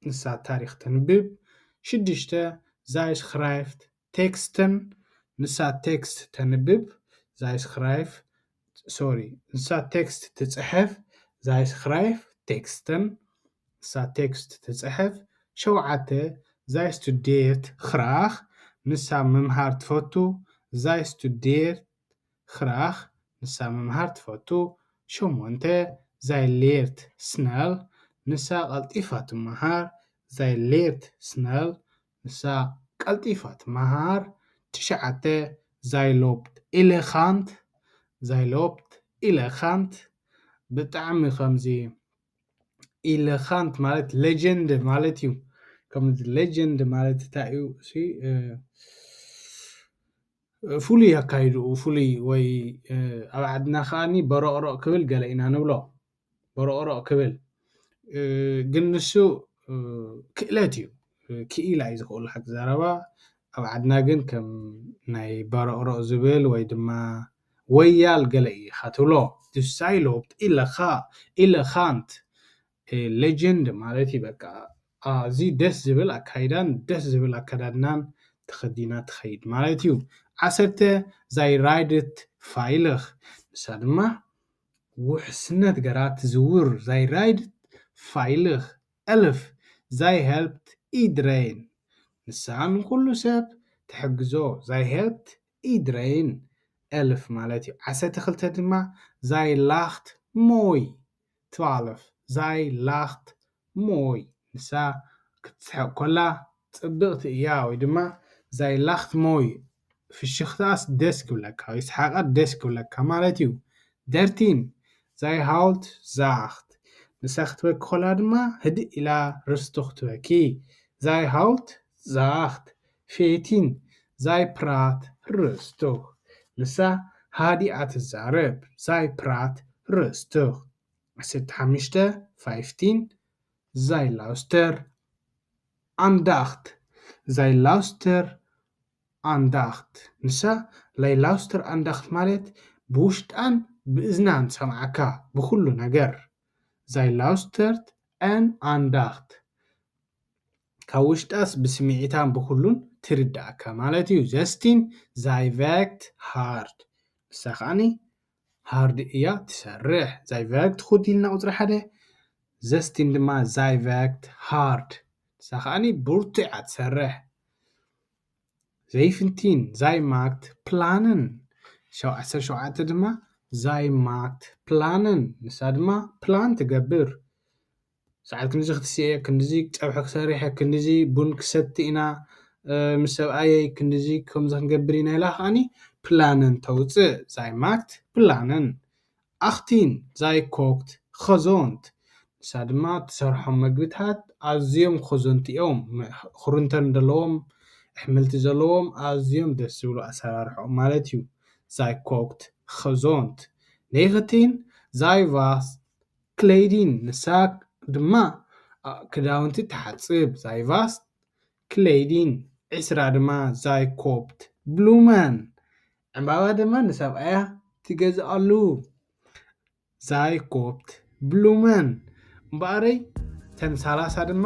ንሳ ታሪኽ ተንብብ። ሽዱሽተ፣ ዛይ ሽኽራይፍት ቴክስተን፣ ንሳ ቴክስት ተንብብ። ዛይ ሽኽራይፍ ሶሪ፣ ንሳ ቴክስት ትጽሕፍ። ዛይ ሽኽራይፍ ቴክስተን፣ ንሳ ቴክስት ትጽሕፍ። ሸውዓተ፣ ዛይ ስቱዴርት ኽራኽ፣ ንሳ ምምሃር ትፈቱ። ዛይ ስቱዴርት ኽራኽ፣ ንሳ ምምሃር ትፈቱ። ሸሞንተ፣ ዛይ ሌርት ስነል፣ ንሳ ቀልጢፋ ትመሃር። ዛይ ሌርት ስነል፣ ንሳ ቀልጢፋ ትመሃር። ትሽዓተ፣ ዛይ ሎብት ኢለኻንት፣ ዛይ ሎብት ኢለኻንት፣ ብጣዕሚ ከምዚ ኢለኻንት ማለት ሌጀንድ ማለት እዩ። ከምዚ ሌጀንድ ማለት እንታይ እዩ? እሲ፣ እ፣ ፍሉይ ኣካይድኡ፣ ፍሉይ ወይ፣ እ፣ ኣብ ዓድና ከዓኒ በሮቕሮቕ ክብል ገለ ኢና ንብሎ። በሮቕሮቕ ክብል፣ እ፣ ግን ንሱ፣ እ፣ ክእለት እዩ። እ፣ ክኢላ እዩ ዝኽእሉ ሓቂ ዘረባ። ኣብ ዓድና ግን ከም ናይ በሮቕሮቕ ዝብል ወይ ድማ ወያል ገለ እዩ ኢኻ ትብሎ። ዛይ ሎብት ኢለኻ፣ ኢለኻንት፣ እ፣ ሌጀንድ ማለት እዩ። በቃ ኣዝዩ ደስ ዝብል ኣካይዳን ደስ ዝብል ኣከዳድናን ተኸዲና ትኸይድ ማለት እዩ። ዓሰርተ፣ ዛይ ራይድት ፋይልኽ፣ ንሳ ድማ ውሕስነት ገራ ትዝውር። ዛይ ራይድት ፋይልኽ። ኤልፍ፣ ዛይ ሄልፕት ኢድረይን፣ ንሳ ንኩሉ ሰብ ትሕግዞ። ዛይ ሄልፕት ኢድረይን፣ ኤልፍ ማለት እዩ። ዓሰርተ ክልተ ድማ ዛይ ላኽት ሞይ፣ ትዋልፍ፣ ዛይ ላኽት ሞይ፣ ንሳ ክትስሕቕ ከላ ጽብቕቲ እያ። ወይ ድማ ዛይ ላኽት ሞይ፣ ፍሽኽታስ ደስ ክብለካ ወይ ሰሓቓ ደስ ክብለካ ማለት እዩ። ደርቲን፣ ዛይ ሃውልት ዛኽት፣ ንሳ ክትበኪ ከላ ድማ ህድእ ኢላ ርስቱኽ ትበኪ። ዛይ ሃውልት ዛኽት። ፌቲን፣ ዛይ ፕራት ርስቱኽ፣ ንሳ ሃዲኣ ትዛረብ። ዛይ ፕራት ርስቱኽ። ዓሰርተ ሓሙሽተ፣ ፋይፍቲን፣ ዛይ ላውስተር ኣንዳኽት፣ ዛይ ላውስተር ኣንዳኽት፣ ንሳ ዛይ ላውስተር ኣንዳኽት ማለት ብውሽጣን ብእዝናን ትሰምዓካ ብኹሉ ነገር። ዛይ ላውስተርት ኤን ኣንዳኽት፣ ካብ ውሽጣስ ብስምዒታን ብኹሉን ትርዳእካ ማለት እዩ። ዘስቲን ዛይ ቨርክት ሃርድ፣ ንሳ ከዓኒ ሃርድ እያ ትሰርሕ። ዛይ ቨርክት ኹት ኢልና ቁጽሪ ሓደ፣ ዘስቲን ድማ ዛይ ቨርክት ሃርድ፣ ንሳ ከዓኒ ብርቱዕ እያ ትሰርሕ። ዘይፍንቲን ዛይ ማክት ፕላንን፣ ሸው-፣ ዓሰርተ ሸውዓተ ድማ ዛይ ማክት ፕላንን፣ ንሳ ድማ ፕላን ትገብር። ሰዓት ክንድዚ ክትስኤ፣ ክንድዚ ጸብሒ ክሰርሕ፣ ክንድዚ ቡን ክሰቲ ኢና፣ እ፣ ምስ ሰብኣየይ ክንድዚ ከምዚ ክንገብር ኢና ኢላ ከዓኒ ፕላንን ተውጽእ። ዛይ ማክት ፕላንን። ኣኽቲን ዛይ ኮክት ኸዞንት፣ ንሳ ድማ ትሰርሖም መግብታት ኣዝዮም ኸዞንቲ እዮም። ኽሩንተን ዘለዎም፣ ኣሕምልቲ ዘለዎም ኣዝዮም ደስ ዝብሉ ኣሰራርሖም ማለት እዩ። ዛይ ኮክት ኸዞንት። ኔኽቲን ዛይ ቫስት ክሌይዲን፣ ንሳ ድማ፣ ኣ፣ ክዳውንቲ ትሓጽብ። ዛይ ቫስት ክሌይዲን። ዕስራ ድማ ዛይ ኮፕት ብሉመን፣ ዕምባባ ድማ ንሰብኣያ ትገዝኣሉ። ዛይ ኮፕት ብሉመን። እምበኣረይ፣ ተን ሰላሳ ድማ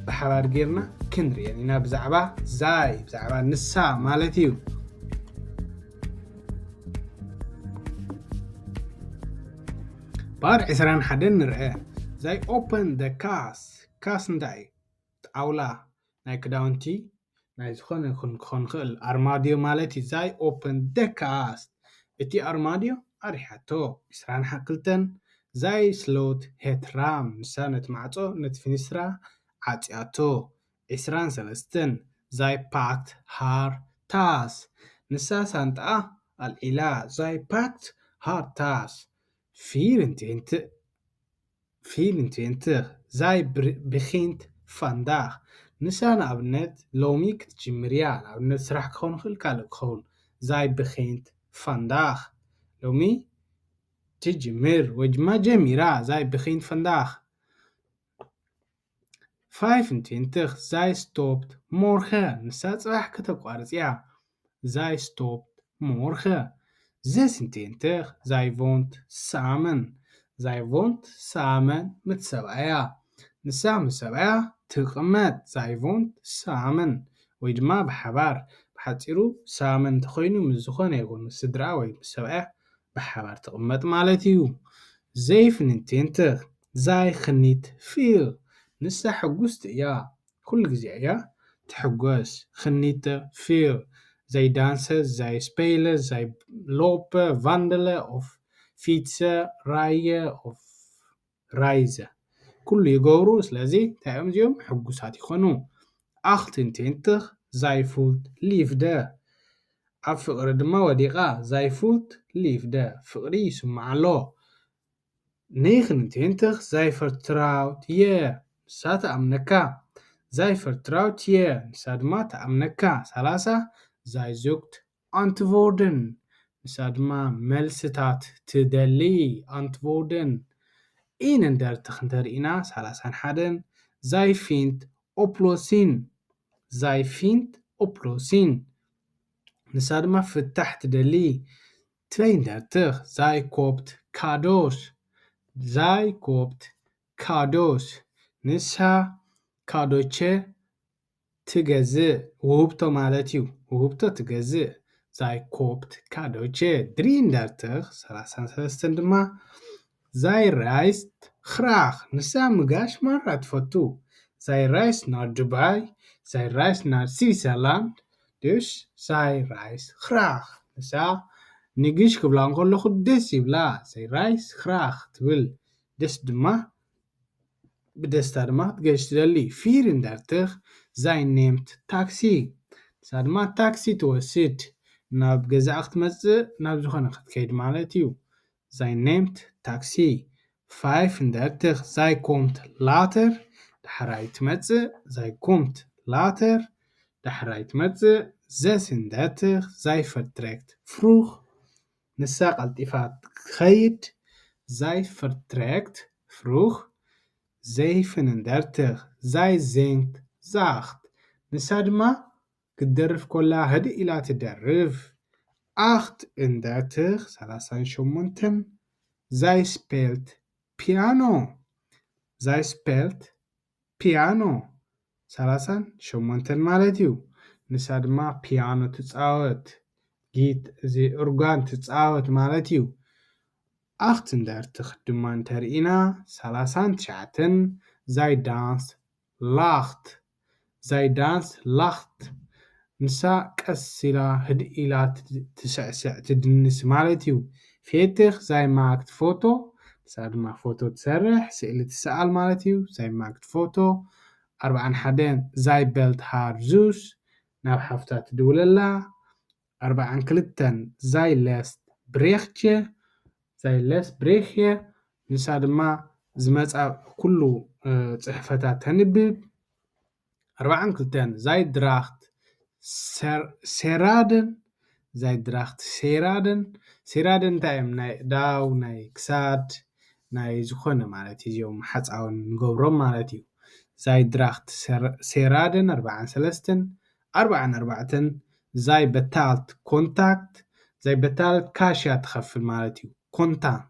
ብሓባር ጌርና ክንርእየን ኢና፣ ብዛዕባ ዛይ፣ ብዛዕባ ንሳ ማለት እዩ። ባር ዕስራን ሓደን ንርአ። ዛይ ኦፐን ደ ካስ። ካስ እንታይ እዩ? ጣውላ ናይ ክዳውንቲ ናይ ዝኾነ ይኹን ክኾን ይኽእል ኣርማድዮ ማለት እዩ። Zij opent de kast፣ እቲ ኣርማድዮ ኣሪሓቶ። ዕስራን ሓክልተን፣ zij sloot het raam፣ ንሳ ነቲ ማዕጾ ነቲ ፊኒስትራ ዓጽያቶ። ዕስራን ሰለስተን፣ zij pakt haar tas፣ ንሳ ሳንጣኣ ኣልዒላ። Zij pakt haar tas። ፊር እንቴንት ፊል እንትንትኽ፣ zij begint vandaag፣ ንሳ ንኣብነት ሎሚ ክትጅምር እያ። ንኣብነት ስራሕ ክኸውን ይኽእል፣ ካልእ ክኸውን። Zij begint vandaag፣ ሎሚ ትጅምር ወይ ድማ ጀሚራ። Zij begint vandaag። ፋይፍ እንትንትኽ፣ zij stopt morgen፣ ንሳ ጽባሕ ከተቋርጽ እያ። Zij stopt morgen። Zesentwintig, zij woont samen። Zij woont samen met ሰብኣያ፣ ንሳ ምስ ሰብኣያ ትቕመጥ። Zij woont samen ወይ ድማ ብሓባር። ብሓጺሩ ሳመን እንተኾይኑ ምስ ዝኾነ ይኹን ምስ ስድራ ወይ ምስ ሰብኣያ ብሓባር ትቕመጥ ማለት እዩ። Zevenentwintig, zij geniet veel። ንሳ ሕጉስቲ እያ፣ ኩሉ ግዜ እያ ትሕጎስ። Genieten veel። Zij dansen, zij spelen, zij lopen, wandelen of fietsen, rijden of reizen። ኩሉ ይገብሩ። ስለዚ እንታይ እዮም እዚኦም? ሕጉሳት ይኾኑ። Achtentwintig, zij voelt liefde። ኣብ ፍቕሪ ድማ ወዲቓ። Zij voelt liefde፣ ፍቕሪ ይስምዓ ኣሎ። Negenentwintig, zij vertrouwt je፣ ንሳ ትኣምነካ። Zij vertrouwt je፣ ንሳ ድማ ትኣምነካ። ሰላሳ፣ zij zoekt antwoorden፣ ንሳ ድማ መልስታት ትደሊ። Antwoorden። Eenendertig እንተርኢና፣ ሰላሳን ሓደን፣ zij vindt oplossing። Zij vindt oplossing፣ ንሳ ድማ ፍታሕ ትደሊ። Tweeëndertig, zij koopt cadeaus። Zij koopt cadeaus፣ ንሳ ካዶቼ ትገዝእ። ውህብቶ ማለት እዩ። ውህብቶ ትገዝእ። Zij koopt cadeautje። Drieëndertig፣ ሰላሳን ሰለስተን ድማ፣ zij reist graag፣ ንሳ ምጋሽ ማራ ትፈቱ። Zij reist naar Dubai, zij reist naar Zwitserland, dus zij reist graag። ንሳ ንግሽ ክብላ እንከለኹ ደስ ይብላ። Zij reist graag ትብል፣ ደስ ድማ ብደስታ ድማ ክትገሽ ትደሊ። Vierendertig, zij neemt taxi፣ ንሳ ድማ ታክሲ ትወስድ። ናብ ገዛኣ ክትመጽእ፣ ናብ ዝኾነ ክትከይድ ማለት እዩ። Zij neemt taxi። Vijfendertig, zij komt later፣ ዳሕራይ ትመጽእ። Zij komt later፣ ዳሕራይ ትመጽእ። Zesendertig, zij vertrekt vroeg፣ ንሳ ቀልጢፋ ትኸይድ። Zij vertrekt vroeg። Zevenendertig, zij zingt zacht፣ ንሳ ድማ ክትደርፍ ኮላ ህድእ ኢላ ትደርፍ። Achtentwintig፣ ሰላሳን ሸሞንተን፣ zij speelt piano። Zij speelt piano፣ ሰላሳን ሸሞንተን ማለት እዩ። ንሳ ድማ ፒያኖ ትጻወት፣ ጊት-፣ እዚ ኦርጋን ትጻወት ማለት እዩ። Achtentwintig ድማ እንተርኢና፣ ሰላሳን ትሽዓተን፣ zij danst lacht። Zij danst lacht፣ ንሳ ቀስ ኢላ ህድእ ኢላ ት-፣ ትስዕስዕ ትድንስ ማለት እዩ። Veertig፣ zij maakt foto፣ ንሳ ድማ ፎቶ ትሰርሕ፣ ስእሊ ትስኣል ማለት እዩ። Zij maakt foto። ኣርባዓን ሓደን፣ zij belt haar zus፣ ናብ ሓፍታ ትድውለላ። ኣርባዓን ክልተን፣ zij leest berichtje፣ zij leest berichtje፣ ንሳ ድማ ዝመጻ ኩሉ፣ እ፣ ጽሕፈታት ተንብብ። ኣርባዓን ክልተን፣ zij draagt ser-፣ sieraden፣ zij draagt sieraden። Sieraden እንታይ እዮም? ናይ ኣእዳው፣ ናይ ክሳድ፣ ናይ ዝኾነ ማለት እዩ። እዚኦም ሓጻውን ንገብሮም ማለት እዩ። Zij draagt ser-፣ sieraden፣ ኣርባዓን ሰለስተን። ኣርባዓን ኣርባዕተን፣ zij betaalt contant። Zij betaalt፣ ካሽ እያ ትኸፍል ማለት እዩ። Contant፣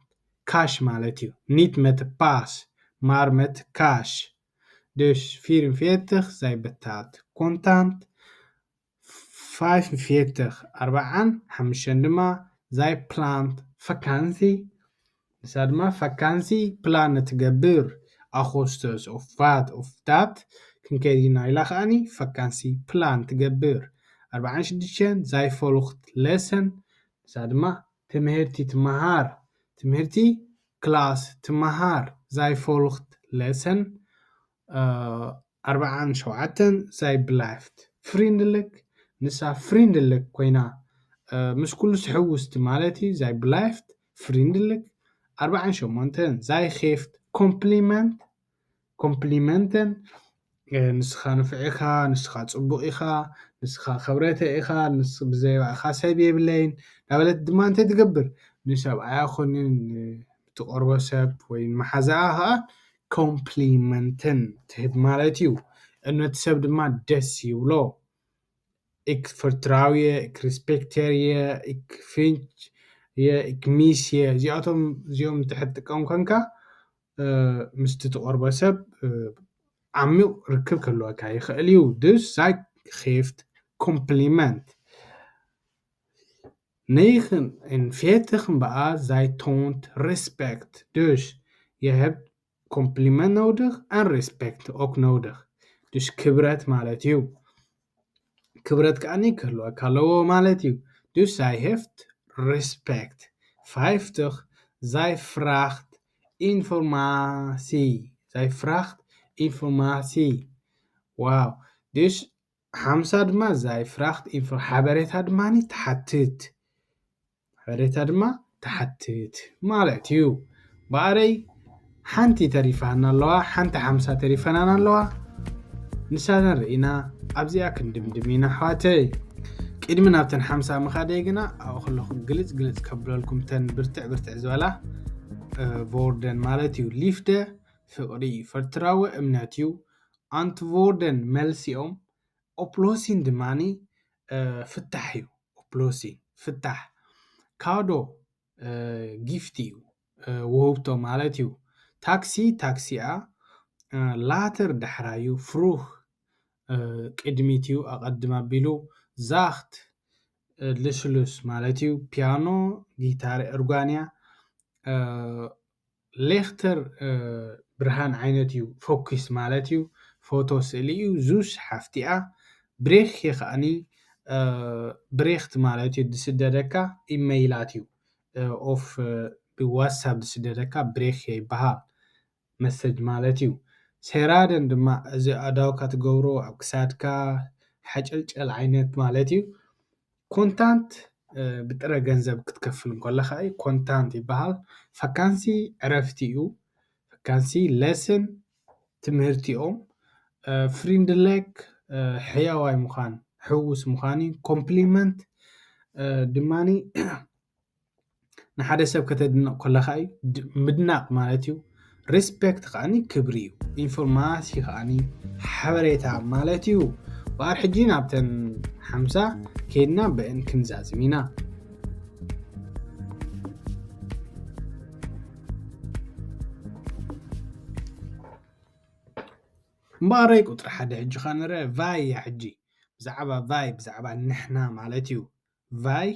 ካሽ ማለት እዩ። Niet met pas፣ maar met cash። Dus vierenveertig, zij betaalt contant. Vijfenveertig፣ ኣርባዓን ሓሙሽተን ድማ፣ zij plant vakantie። ንሳ ድማ ቫካንሲ ፕላን ትገብር። ኣጎስቶስ of wat of dat ክንከይድ ኢና ኢላ ከኣኒ ፈካንሲ ፕላን ትገብር። ኣርባዓን ሽዱሽተን ዛይ ፎልኽት ለሰን፣ እዛ ድማ ትምህርቲ ትመሃር፣ ትምህርቲ ክላስ ትመሃር። ዛይ ፎልኽት ለሰን ኣርባዓን ሸውዓተን ዛይ ብላይፍት ፍሪንድልክ፣ ንሳ ፍሪንድልክ ኮይና ምስ ኩሉ ስሕውስቲ ማለት እዩ። ዛይ ብላይፍት ፍሪንድልክ። ኣርባዓን ሸሞንተን ዛይ ኼፍት ኮምፕሊመንት፣ ኮምፕሊመንተን ንስኻ ንፍዕ ኢኻ፣ ንስኻ ጽቡቕ ኢኻ፣ ንስኻ ክብረተ ኢኻ፣ ንስ ብዘይባእኻ ሰብ የብለይን ናበለት ድማ እንታይ ትገብር? ንሰብኣያ ኮንን ትቐርቦ ሰብ ወይ መሓዛኣ ኸኣ ኮምፕሊመንትን ትህብ ማለት እዩ። ነቲ ሰብ ድማ ደስ ይብሎ። Ik vertrouw je, ik respecteer je, ik vind je, ik mis je። እዚኣቶም እዚኦም ትሕትጥቀም ኮንካ ምስቲ ትቐርቦ ሰብ ዓሚቕ ርክብ ክህልወካ ይኽእል እዩ። Dus zij geeft compliment. Negenenveertig እምበኣር zij toont respect. Dus je hebt compliment nodig en respect ook nodig. Dus ክብረት ማለት እዩ። ክብረት ከኣኒ ክህልወካ ኣለዎ ማለት እዩ። Dus zij heeft respect. Vijftig, zij vraagt informatie. Zij vraagt informatie. Wow. Dus ሓምሳ ድማ zij vraagt info ሓበሬታ ድማ ትሓትት። ሓበሬታ ድማ ትሓትት ማለት እዩ። ብኣረይ ሓንቲ ተሪፋና ኣለዋ፣ ሓንቲ ሓምሳ ተሪፈናን ኣለዋ። ንሳተን ርኢና ኣብዚኣ ክንድምድም ኢና ኣሕዋተይ። ቅድሚ ናብተን ሓምሳ ምኻደይ ግና ኣብኡ ከለኹ ግልጽ ግልጽ ከብለልኩም ተን ብርትዕ ብርትዕ ዝበላ ቮርደን ማለት እዩ። ሊፍደ ፍቕሪ እዩ፣ ፈርትራወ እምነት እዩ፣ ኣንትቮርደን መልሲ እዮም፣ ኦፕሎሲን ድማኒ ፍታሕ እዩ። ኦፕሎሲን ፍታሕ፣ ካዶ ጊፍት እዩ፣ ውህብቶ ማለት እዩ። ታክሲ ታክሲኣ፣ ላተር ዳሕራዩ፣ ፍሩህ ቅድሚት እዩ፣ ኣቐድም ኣቢሉ፣ ዛኽት ልስሉስ ማለት እዩ። ፒያኖ ጊታር እርጓንያ፣ ሌኽተር ብርሃን ዓይነት እዩ፣ ፎኪስ ማለት እዩ። ፎቶ ስእሊ እዩ። ዙስ ሓፍቲኣ፣ ብሬክ ከኣኒ ብሬኽት ማለት እዩ፣ ዝስደደካ ኢመይላት እዩ፣ ኦፍ ብዋትሳፕ ዝስደደካ ብሬክ ይበሃል፣ መሰጅ ማለት እዩ። ሴራደን ድማ እዚ ኣእዳውካ ትገብሮ ኣብ ክሳድካ ሓጨልጨል ዓይነት ማለት እዩ። ኮንታንት ብጥረ ገንዘብ ክትከፍል እንከለኻ እዩ ኮንታንት ይበሃል። ፈካንሲ ዕረፍቲ እዩ። ፈካንሲ ለስን ትምህርቲ እዮም። ፍሪንድለክ ሕያዋይ ምዃን፣ ሕውስ ምዃን እዩ። ኮምፕሊመንት ድማኒ ንሓደ ሰብ ከተድንቕ ከለኻ እዩ ምድናቕ ማለት እዩ። ሪስፔክት ከዓኒ ክብሪ እዩ። ኢንፎርማሲ ከዓኒ ሓበሬታ ማለት እዩ። በኣር ሕጂ ናብተን ሓምሳ ከይድና ብአን ክንዛዝም ኢና። እምበኣረይ ቁፅሪ ሓደ ሕጂ ኸንረ ቫይ እያ። ሕጂ ብዛዕባ ቫይ ብዛዕባ ንሕና ማለት እዩ። ቫይ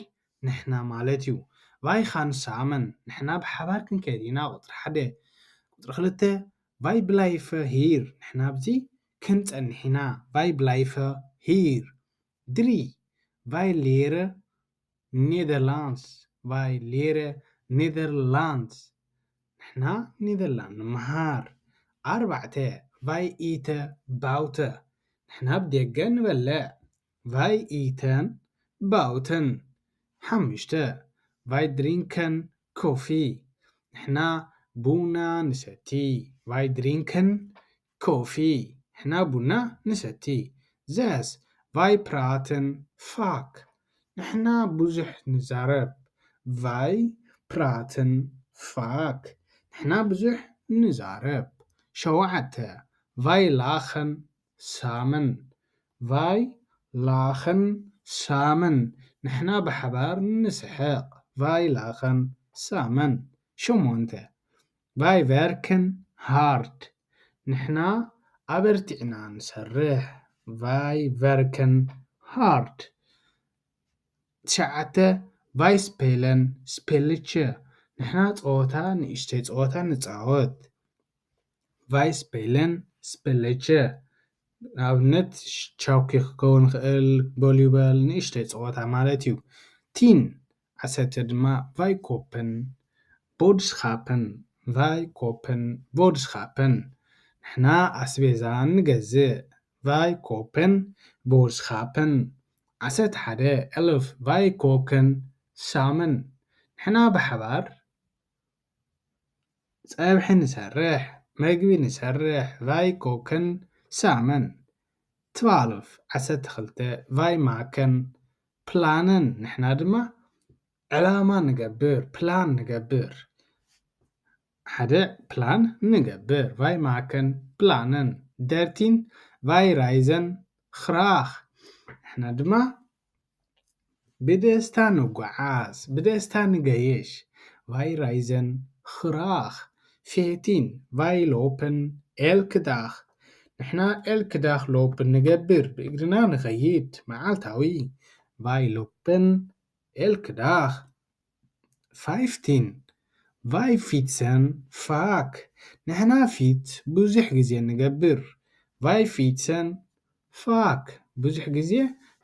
ንሕና ማለት እዩ። ቫይ ኻን ሳመን ንሕና ብሓባር ክንከይድ ኢና። ቁፅሪ ሓደ። ቁፅሪ ክልተ ቫይ ብላይፈ ሂር ንሕና ኣብዚ ክንፀንሕ ኢና። ቫይ ብላይፈ ሂር። ድሪ ቫይ ሌረ ኔደርላንድስ። ቫይ ሌረ ኔደርላንድስ። ንሕና ኔደርላንድ ንምሃር። ኣርባዕተ ቫይ ኢተ ባውተ። ንሕና ኣብ ደገ ንበልዕ። ቫይ ኢተን ባውተን። ሓሙሽተ ቫይ ድሪንከን ኮፊ። ንሕና ቡና ንሰቲ። ቫይ ድሪንከን ኮፊ። ንሕና ቡና ንሰቲ። ዘስ ቫይ ፕራተን ፋክ። ንሕና ብዙሕ ንዛረብ። ቫይ ፕራተን ፋክ። ንሕና ብዙሕ ንዛረብ። ሸውዓተ ቫይ ላኸን ሳመን። ቫይ ላኸን ሳመን። ንሕና ብሓባር ንስሕቕ። ቫይ ላኸን ሳመን። ሸሞንተ ቫይ ቨርከን ሃርድ። ንሕና ኣበርቲዕና ንሰርሕ። ቫይ ቨርከን ሃርድ። ትሽዓተ ቫይ ስፔለን ስፔልቸ። ንሕና ጸወታ፣ ንእሽተይ ጸወታ ንጻወት። ቫይ ስፔለን ስፔልቸ። ንኣብነት ቻውኪ ክከውን ይኽእል፣ ቮሊበል፣ ንእሽተይ ፀወታ ማለት እዩ። ቲን ዓሰርተ ድማ ቫይኮፕን ቦድስኻፕን፣ ቫይኮፕን ቦድስኻፕን፣ ንሕና ኣስቤዛ ንገዝእ፣ ቫይኮፕን ቦድስኻፕን። ዓሰርተ ሓደ ኤልፍ ቫይኮክን ሳምን፣ ንሕና ብሓባር ጸብሒ ንሰርሕ፣ መግቢ ንሰርሕ፣ ቫይኮክን ሳምን። ትዋልፍ ዓሰርተ ክልተ ቫይማክን ፕላንን፣ ንሕና ድማ ዕላማ ንገብር፣ ፕላን ንገብር። ሓደ ፕላን ንገብር፣ ቫይማክን ፕላንን። ደርቲን ቫይራይዘን ኽራኽ፣ ንሕና ድማ ብደስታ ንጓዓዝ፣ ብደስታ ንገይሽ። ቫይራይዘን ኽራኽ። ፌቲን ቫይሎፕን ኤልክዳኽ፣ ንሕና ኤልክዳኽ ሎፕን ንገብር፣ ብእግርና ንኸይድ፣ መዓልታዊ። ቫይሎፕን ኤልክዳኽ። ፋይፍቲን ቫይፊትሰን ፋክ፣ ንሕና ፊት ብዙሕ ግዜ ንገብር። ቫይፊትሰን ፋክ፣ ብዙሕ ግዜ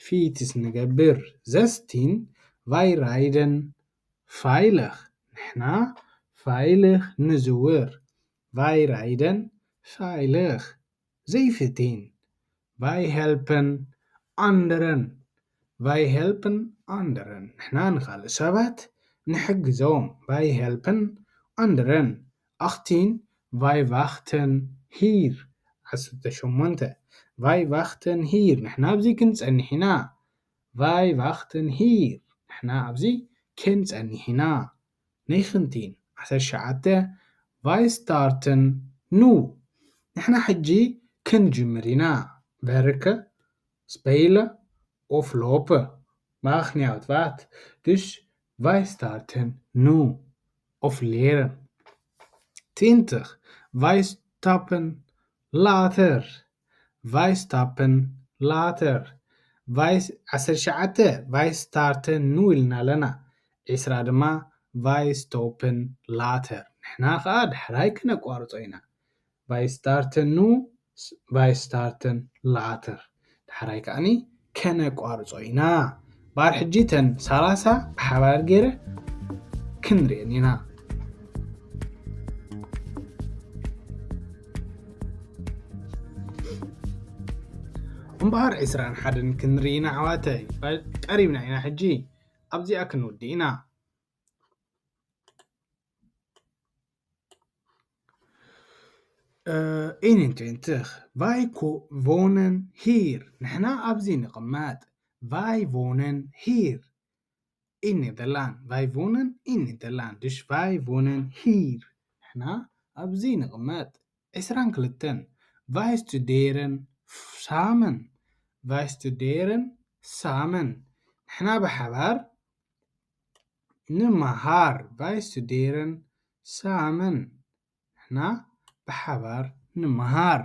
ፊትስ ንገብር። ዘስቲን ቫይራይደን ፋይልኽ፣ ንሕና ፋይልኽ ንዝውር። ቫይራይደን ፋይልኽ። ዘይፍቲን ቫይሄልፕን ኣንደረን፣ ቫይሄልፕን ኣንደረን፣ ንሕና ንኻልእ ሰባት ንሕግዞም። ቫይሄልፕን ኣንደረን። ኣኽቲን ቫይቫኽተን ሂር። ዓሰርተ ሸሞንተ ቫይቫኽተን ሂር፣ ንሕና ኣብዚ ክንጸንሕ ኢና። ቫይቫኽተን ሂር፣ ንሕና ኣብዚ ክንጸንሕ ኢና። ነይኽንቲን ዓሰርተ ሸዓተ ቫይስታርተን ኑ፣ ንሕና ሕጂ ክንጅምር ኢና። ቨርከ ስፐይለ ኦፍሎፐ ማኽንያውት ቫት፣ ድሽ ቫይስታርተን ኑ ኦፍሌረን። ትንትኽ ቫይስታፕን ላተር፣ ቫይስታፕን ላተር። ቫይስ ዓሰርተ ሸዓተ ቫይስታርተን ኑ ኢልና ኣለና። ዕስራ ድማ ቫይስቶፕን ላተር፣ ንሕና ኸኣ ዳሕራይ ክነቋርጾ ኢና። ቫይስታርተን ኑ፣ ቫይስታርተን ላተር፣ ዳሕራይ ከኣኒ ከነቋርጾ ኢና። ባር ሕጂ ተን ሰላሳ ብሓባር ገይረ ክንሪአን ኢና። እምበኣር ዕስራን ሓደን ክንርኢ ኢና ኣሕዋተይ። ቀሪብና ኢና ሕጂ። ኣብዚኣ ክንውድእ ኢና። Äh, eenentwintig. Wij ko-, wonen hier. ንሕና ኣብዚ ንቕመጥ። Wij wonen hier. In Nederland. Wij wonen in Nederland. Dus wij wonen hier. ንሕና ኣብዚ ንቕመጥ። ዕስራን ክልተን. Wij studeren samen. Wij studeren samen. ንሕና ብሓባር ንምሃር። Wij studeren samen. ንሕና ብሓባር ንምሃር።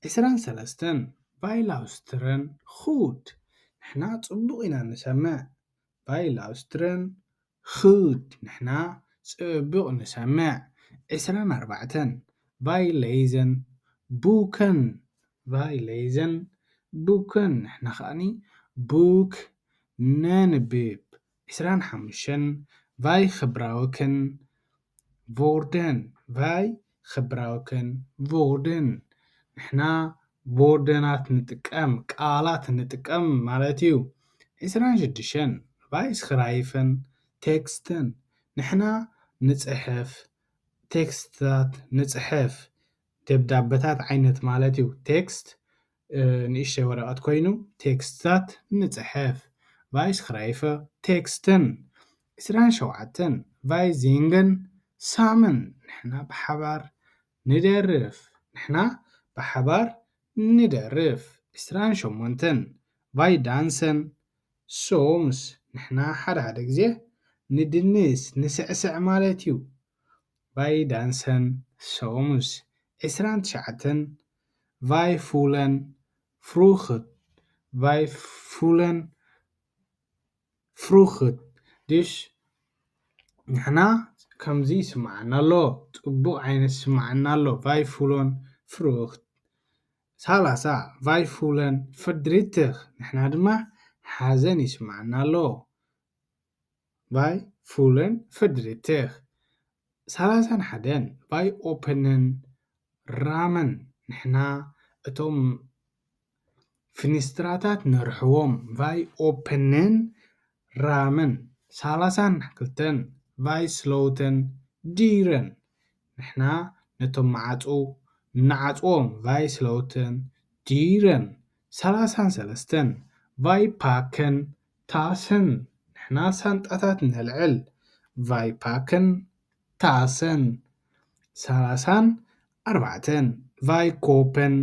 ዕስራን ሰለስተን. Wij luisteren goed. ንሕና ጽቡቕ ኢና ንሰምዕ። Wij luisteren goed. ንሕና ጽቡቕ ንሰምዕ። ዕስራን ኣርባዕተን. Wij lezen boeken. Wij lezen boeken. ንሕና ከኣኒ ቡክ ነንብብ። ዕስራን ሓሙሽተን. Wij gebruiken woorden. Wij gebruiken woorden. ንሕና ዎርደናት ንጥቀም፣ ቃላት ንጥቀም ማለት እዩ። ዕስራን ሽዱሽተን. Wij schrijven teksten. ንሕና ንጽሕፍ፣ ቴክስትታት ንጽሕፍ። ደብዳበታት ዓይነት ማለት እዩ። ቴክስት፣ እ፣ ንእሽተይ ወረቐት ኮይኑ ቴክስትታት ንጽሕፍ። Wij schrijven teksten. ዕስራን ሸውዓተን. Wij zingen samen. ንሕና ብሓባር ንደርፍ። ንሕና ብሓባር ንደርፍ። ዕስራን ሸሞንተን. Wij dansen soms. ንሕና ሓደ ሓደ ግዜ ንድንስ፣ ንስዕስዕ ማለት እዩ። Wij dansen soms. ዕስራን ትሽዓተን. Wij voelen vroeger. Wij voelen vroeger. Dus ንሕና ከምዚ ይስምዓና ኣሎ፣ ጽቡቕ ዓይነት ይስምዓና ኣሎ። Wij voelen vroeger. ሰላሳ፣ vaj føler verdrietig፣ ንሕና ድማ ሓዘን ይስማዓና ኣሎ። vaj føler verdrietig። ሰላሳን ሓደን፣ vaj åpner rammene፣ ንሕና እቶም ፍኒስትራታት ነርሕዎም። vaj åpner rammene። ሰላሳን ክልተን፣ vaj sluiter døren፣ ንሕና ነቶም መዓጹ ንዓጽዎም። vaj sluiter døren። ሰላሳን ሰለስተን፣ vaj pakker tassen፣ ንሕና ሳንጣታት ነልዕል። vaj pakker tassen። ሰላሳን ኣርባዕተን፣ vaj køber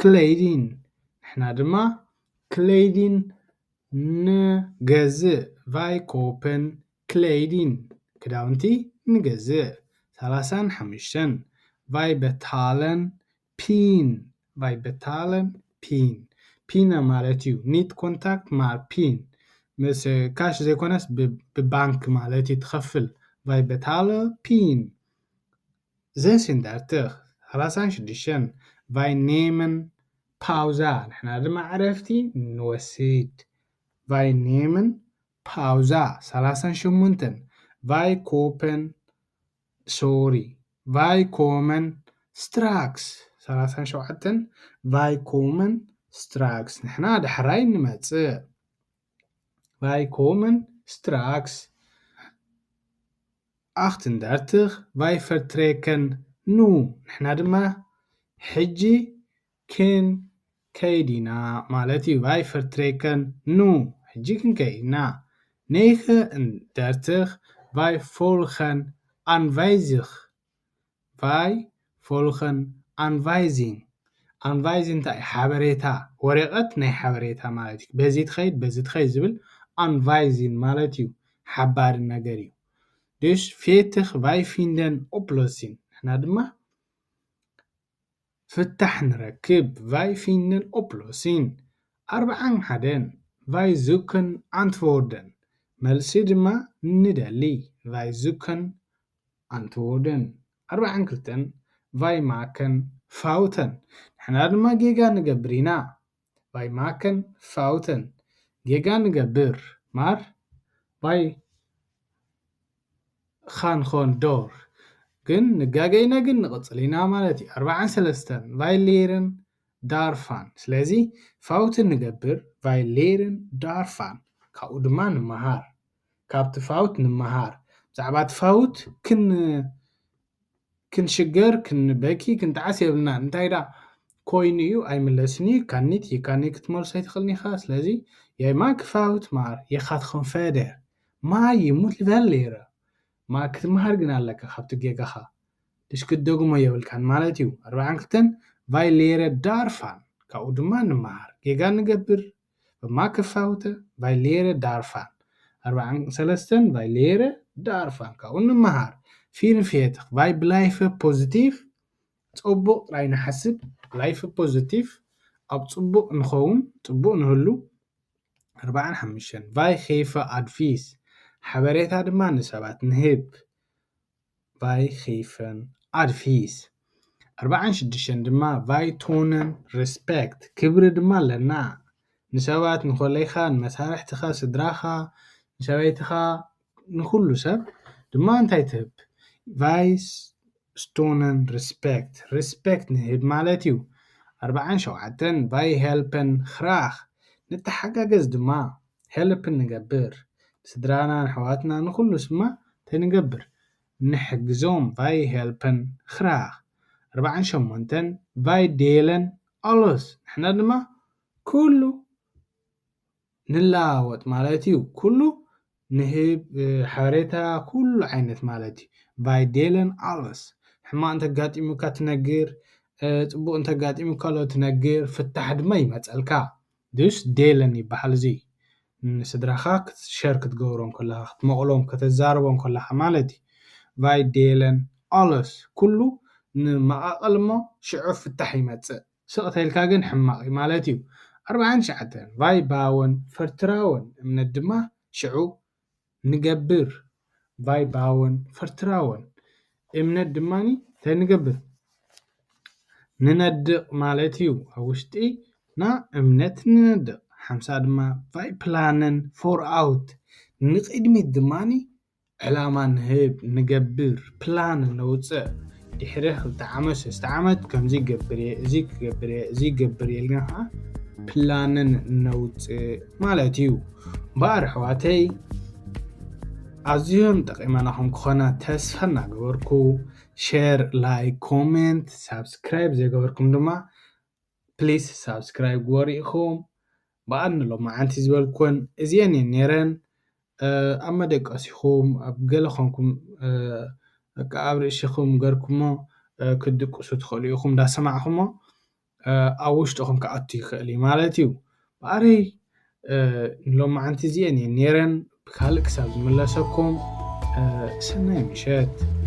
klæder፣ ንሕና ድማ klæder ንገዝእ። vaj køber klæder፣ ክዳውንቲ ንገዝእ። ሰላሳን ሓሙሽተን፣ vaj betaler penge፣ vaj betaler penge። Penge ማለት እዩ፣ niet kontant maar penge፣ ምስ ካሽ ዘይኮነስ ብ-፣ ብባንክ ማለት እዩ ትኸፍል። vaj betaler penge። Zesendertig፣ ሰላሳን ሽዱሽተን፣ vaj nemen pauze፣ ንሕና ድማ ዕረፍቲ ንወስድ። Vaj nemen pauze። ሰላሳን ሸሞንተን፣ vaj køber፣ sorry፣ vaj køber straks። ሰላሳን ሸውዓተን፣ vaj køber straks፣ ንሕና ዳሕራይ ንመጽእ። Vaj køber straks። Achtendertig, vaj vertrekken nu፣ ንሕና ድማ ሕጂ ክንከይድ ኢና ማለት እዩ። Vaj vertrekken nu፣ ሕጂ ክንከይድ ኢና። Negenendertig, vaj volgen aanwijzing። Vaj volgen aanwijzing። Aanwijzing እንታይ? ሓበሬታ፣ ወረቐት ናይ ሓበሬታ ማለት እዩ። በዚ ትኸይድ፣ በዚ ትኸይድ ዝብል aanwijzing ማለት እዩ። ሓባሪ ነገር እዩ። Dus veertig, vaj vinden oplossing፣ ንሕና ድማ ፍታሕ ንረክብ። Vaj vinden oplossing። ኣርባዓን ሓደን፣ vaj zoeken antwoorden፣ መልሲ ድማ ንደሊ። Vaj zoeken antwoorden። ኣርባዓን ክልተን፣ vaj maken fouten፣ ንሕና ድማ ጌጋ ንገብር ኢና። Vaj maken fouten፣ ጌጋ ንገብር። Maar vaj gaan gewoon door፣ ግን ንጋገ ኢና ግን ንቕጽል ኢና ማለት እዩ። ኣርባዓን ሰለስተን፣ vaj leren daarvan። ስለዚ fouten ንገብር፣ vaj leren daarvan፣ ካብኡ ድማ ንመሃር። ካብቲ fout ንመሃር። ብዛዕባ እቲ fout ክን-፣ ክንሽገር፣ ክንበኪ፣ ክንጠዓስ የብልናን። እንታይ ደኣ ኮይኑ እዩ፣ ኣይምለስን እዩ። Kan niet፣ je kan niet ክትመልሶ ኣይትኽእልን ኢኻ። ስለዚ፣ jij maakt fout, maar je gaat gewoon verder። Maar je moet wel leren። Maar ክትመሃር ግን ኣለካ ካብቲ ጌጋኻ። Dus ክትደግሞ የብልካን ማለት እዩ። ኣርባዓን ክልተን፣ vaj leren daarvan፣ ካብኡ ድማ ንመሃር። ጌጋ ንገብር፣ we maken fouten, vaj leren daarvan። ኣርባዓን ሰለስተን፣ vaj leren daarvan፣ ካብኡ ንመሃር። Vierenveertig, vaj blijven positief፣ ጽቡቕ ጥራይ ንሓስብ። Blijven positief፣ ኣብ ጽቡቕ ንኸውን፣ ጽቡቕ ንህሉ። ኣርባዓን ሓሙሽተን፣ vaj geven advies፣ ሓበሬታ ድማ ንሰባት ንህብ። Vaj geven advies። ኣርባዓን ሽዱሽተን ድማ፣ vaj tonen respect፣ ክብሪ ድማ ኣለና። ንሰባት፣ ንኮለይኻ፣ ንመሳርሕትኻ፣ ስድራኻ፣ ንሰበይትኻ፣ ንኹሉ ሰብ ድማ እንታይ ትህብ? Vaj tonen respect፣ respect ንህብ ማለት እዩ። ኣርባዓን ሸውዓተን፣ vaj helpen graag፣ ንተሓጋገዝ ድማ፣ helpen ንገብር። ስድራና፣ ንኣሕዋትና፣ ንኹሉ ስማ እንታይ ንገብር? ንሕግዞም። Vaj helpen graag። ኣርባዓን ሸሞንተን፣ vaj delen alles፣ ንሕና ድማ ኩሉ ንለዋወጥ ማለት እዩ። ኩሉ ንህብ፣ እ፣ ሓበሬታ ኩሉ ዓይነት ማለት እዩ። Vaj delen alles። ሕማቕ እንተጋጢሙካ ትነግር፣ እ፣ ጽቡቕ እንተጋጢሙካ ሎ ትነግር፣ ፍታሕ ድማ ይመጸልካ። Dus delen ይበሃል እዚ። ንስድራኻ ክት-፣ ሸር ክትገብሮም ከለኻ፣ ክትመቕሎም፣ ከተዛርቦም ከለኻ ማለት እዩ። Vaj delen alles። ኩሉ ንመቓቐል እሞ ሽዑ ፍታሕ ይመጽእ። ስቕ ተልካ ግን ሕማቕ እዩ ማለት እዩ። ኣርባዓን ትሽዓተን፣ vaj bouwen vertrouwen፣ እምነት ድማ ሽዑ ንገብር። Vaj bouwen vertrouwen፣ እምነት ድማ እንታይ ንገብር? ንነድቕ ማለት እዩ። ኣብ ውሽጢ ና እምነት ንነድቕ፣ ሓምሳ ድማ ፋይ ፕላንን ፎር ኣውት፣ ንቕድሚት ድማኒ ዕላማ ንህብ፣ ንገብር፣ ፕላን ነውፅእ። ድሕሪ ክልተ ዓመት ሰስተ ዓመት ከምዚ ይገብር እየ፣ እዚ ክገብር እየ፣ እዚ ይገብር እየ ኢልና ከዓ ፕላንን ነውፅእ ማለት እዩ። እምበኣር ኣሕዋተይ ኣዝዮም ጠቂመናኹም ክኾና ተስፋ እናገበርኩ ሸር፣ ላይክ፣ ኮሜንት፣ ሳብስክራይብ ዘይገበርኩም ድማ ፕሊስ ሳብስክራይብ ግበሩ ኢኹም። ብኣን ሎማዓንቲ ዝበልኩን እዚአን እየን ነይረን። ኣብ መደቀሲኹም ኣብ ገለ ኾንኩም በቃ ኣብ ርእሲኹም ገርኩሞ ክትድቅሱ ትኽእሉ ኢኹም። እንዳሰማዕኹሞ ኣብ ውሽጥኹም ክኣቱ ይኽእል እዩ ማለት እዩ። ብኣረይ ንሎማዓንቲ እዚአን እየን ነይረን። ብካልእ ክሳብ ዝምለሰኩም ሰናይ ምሸት።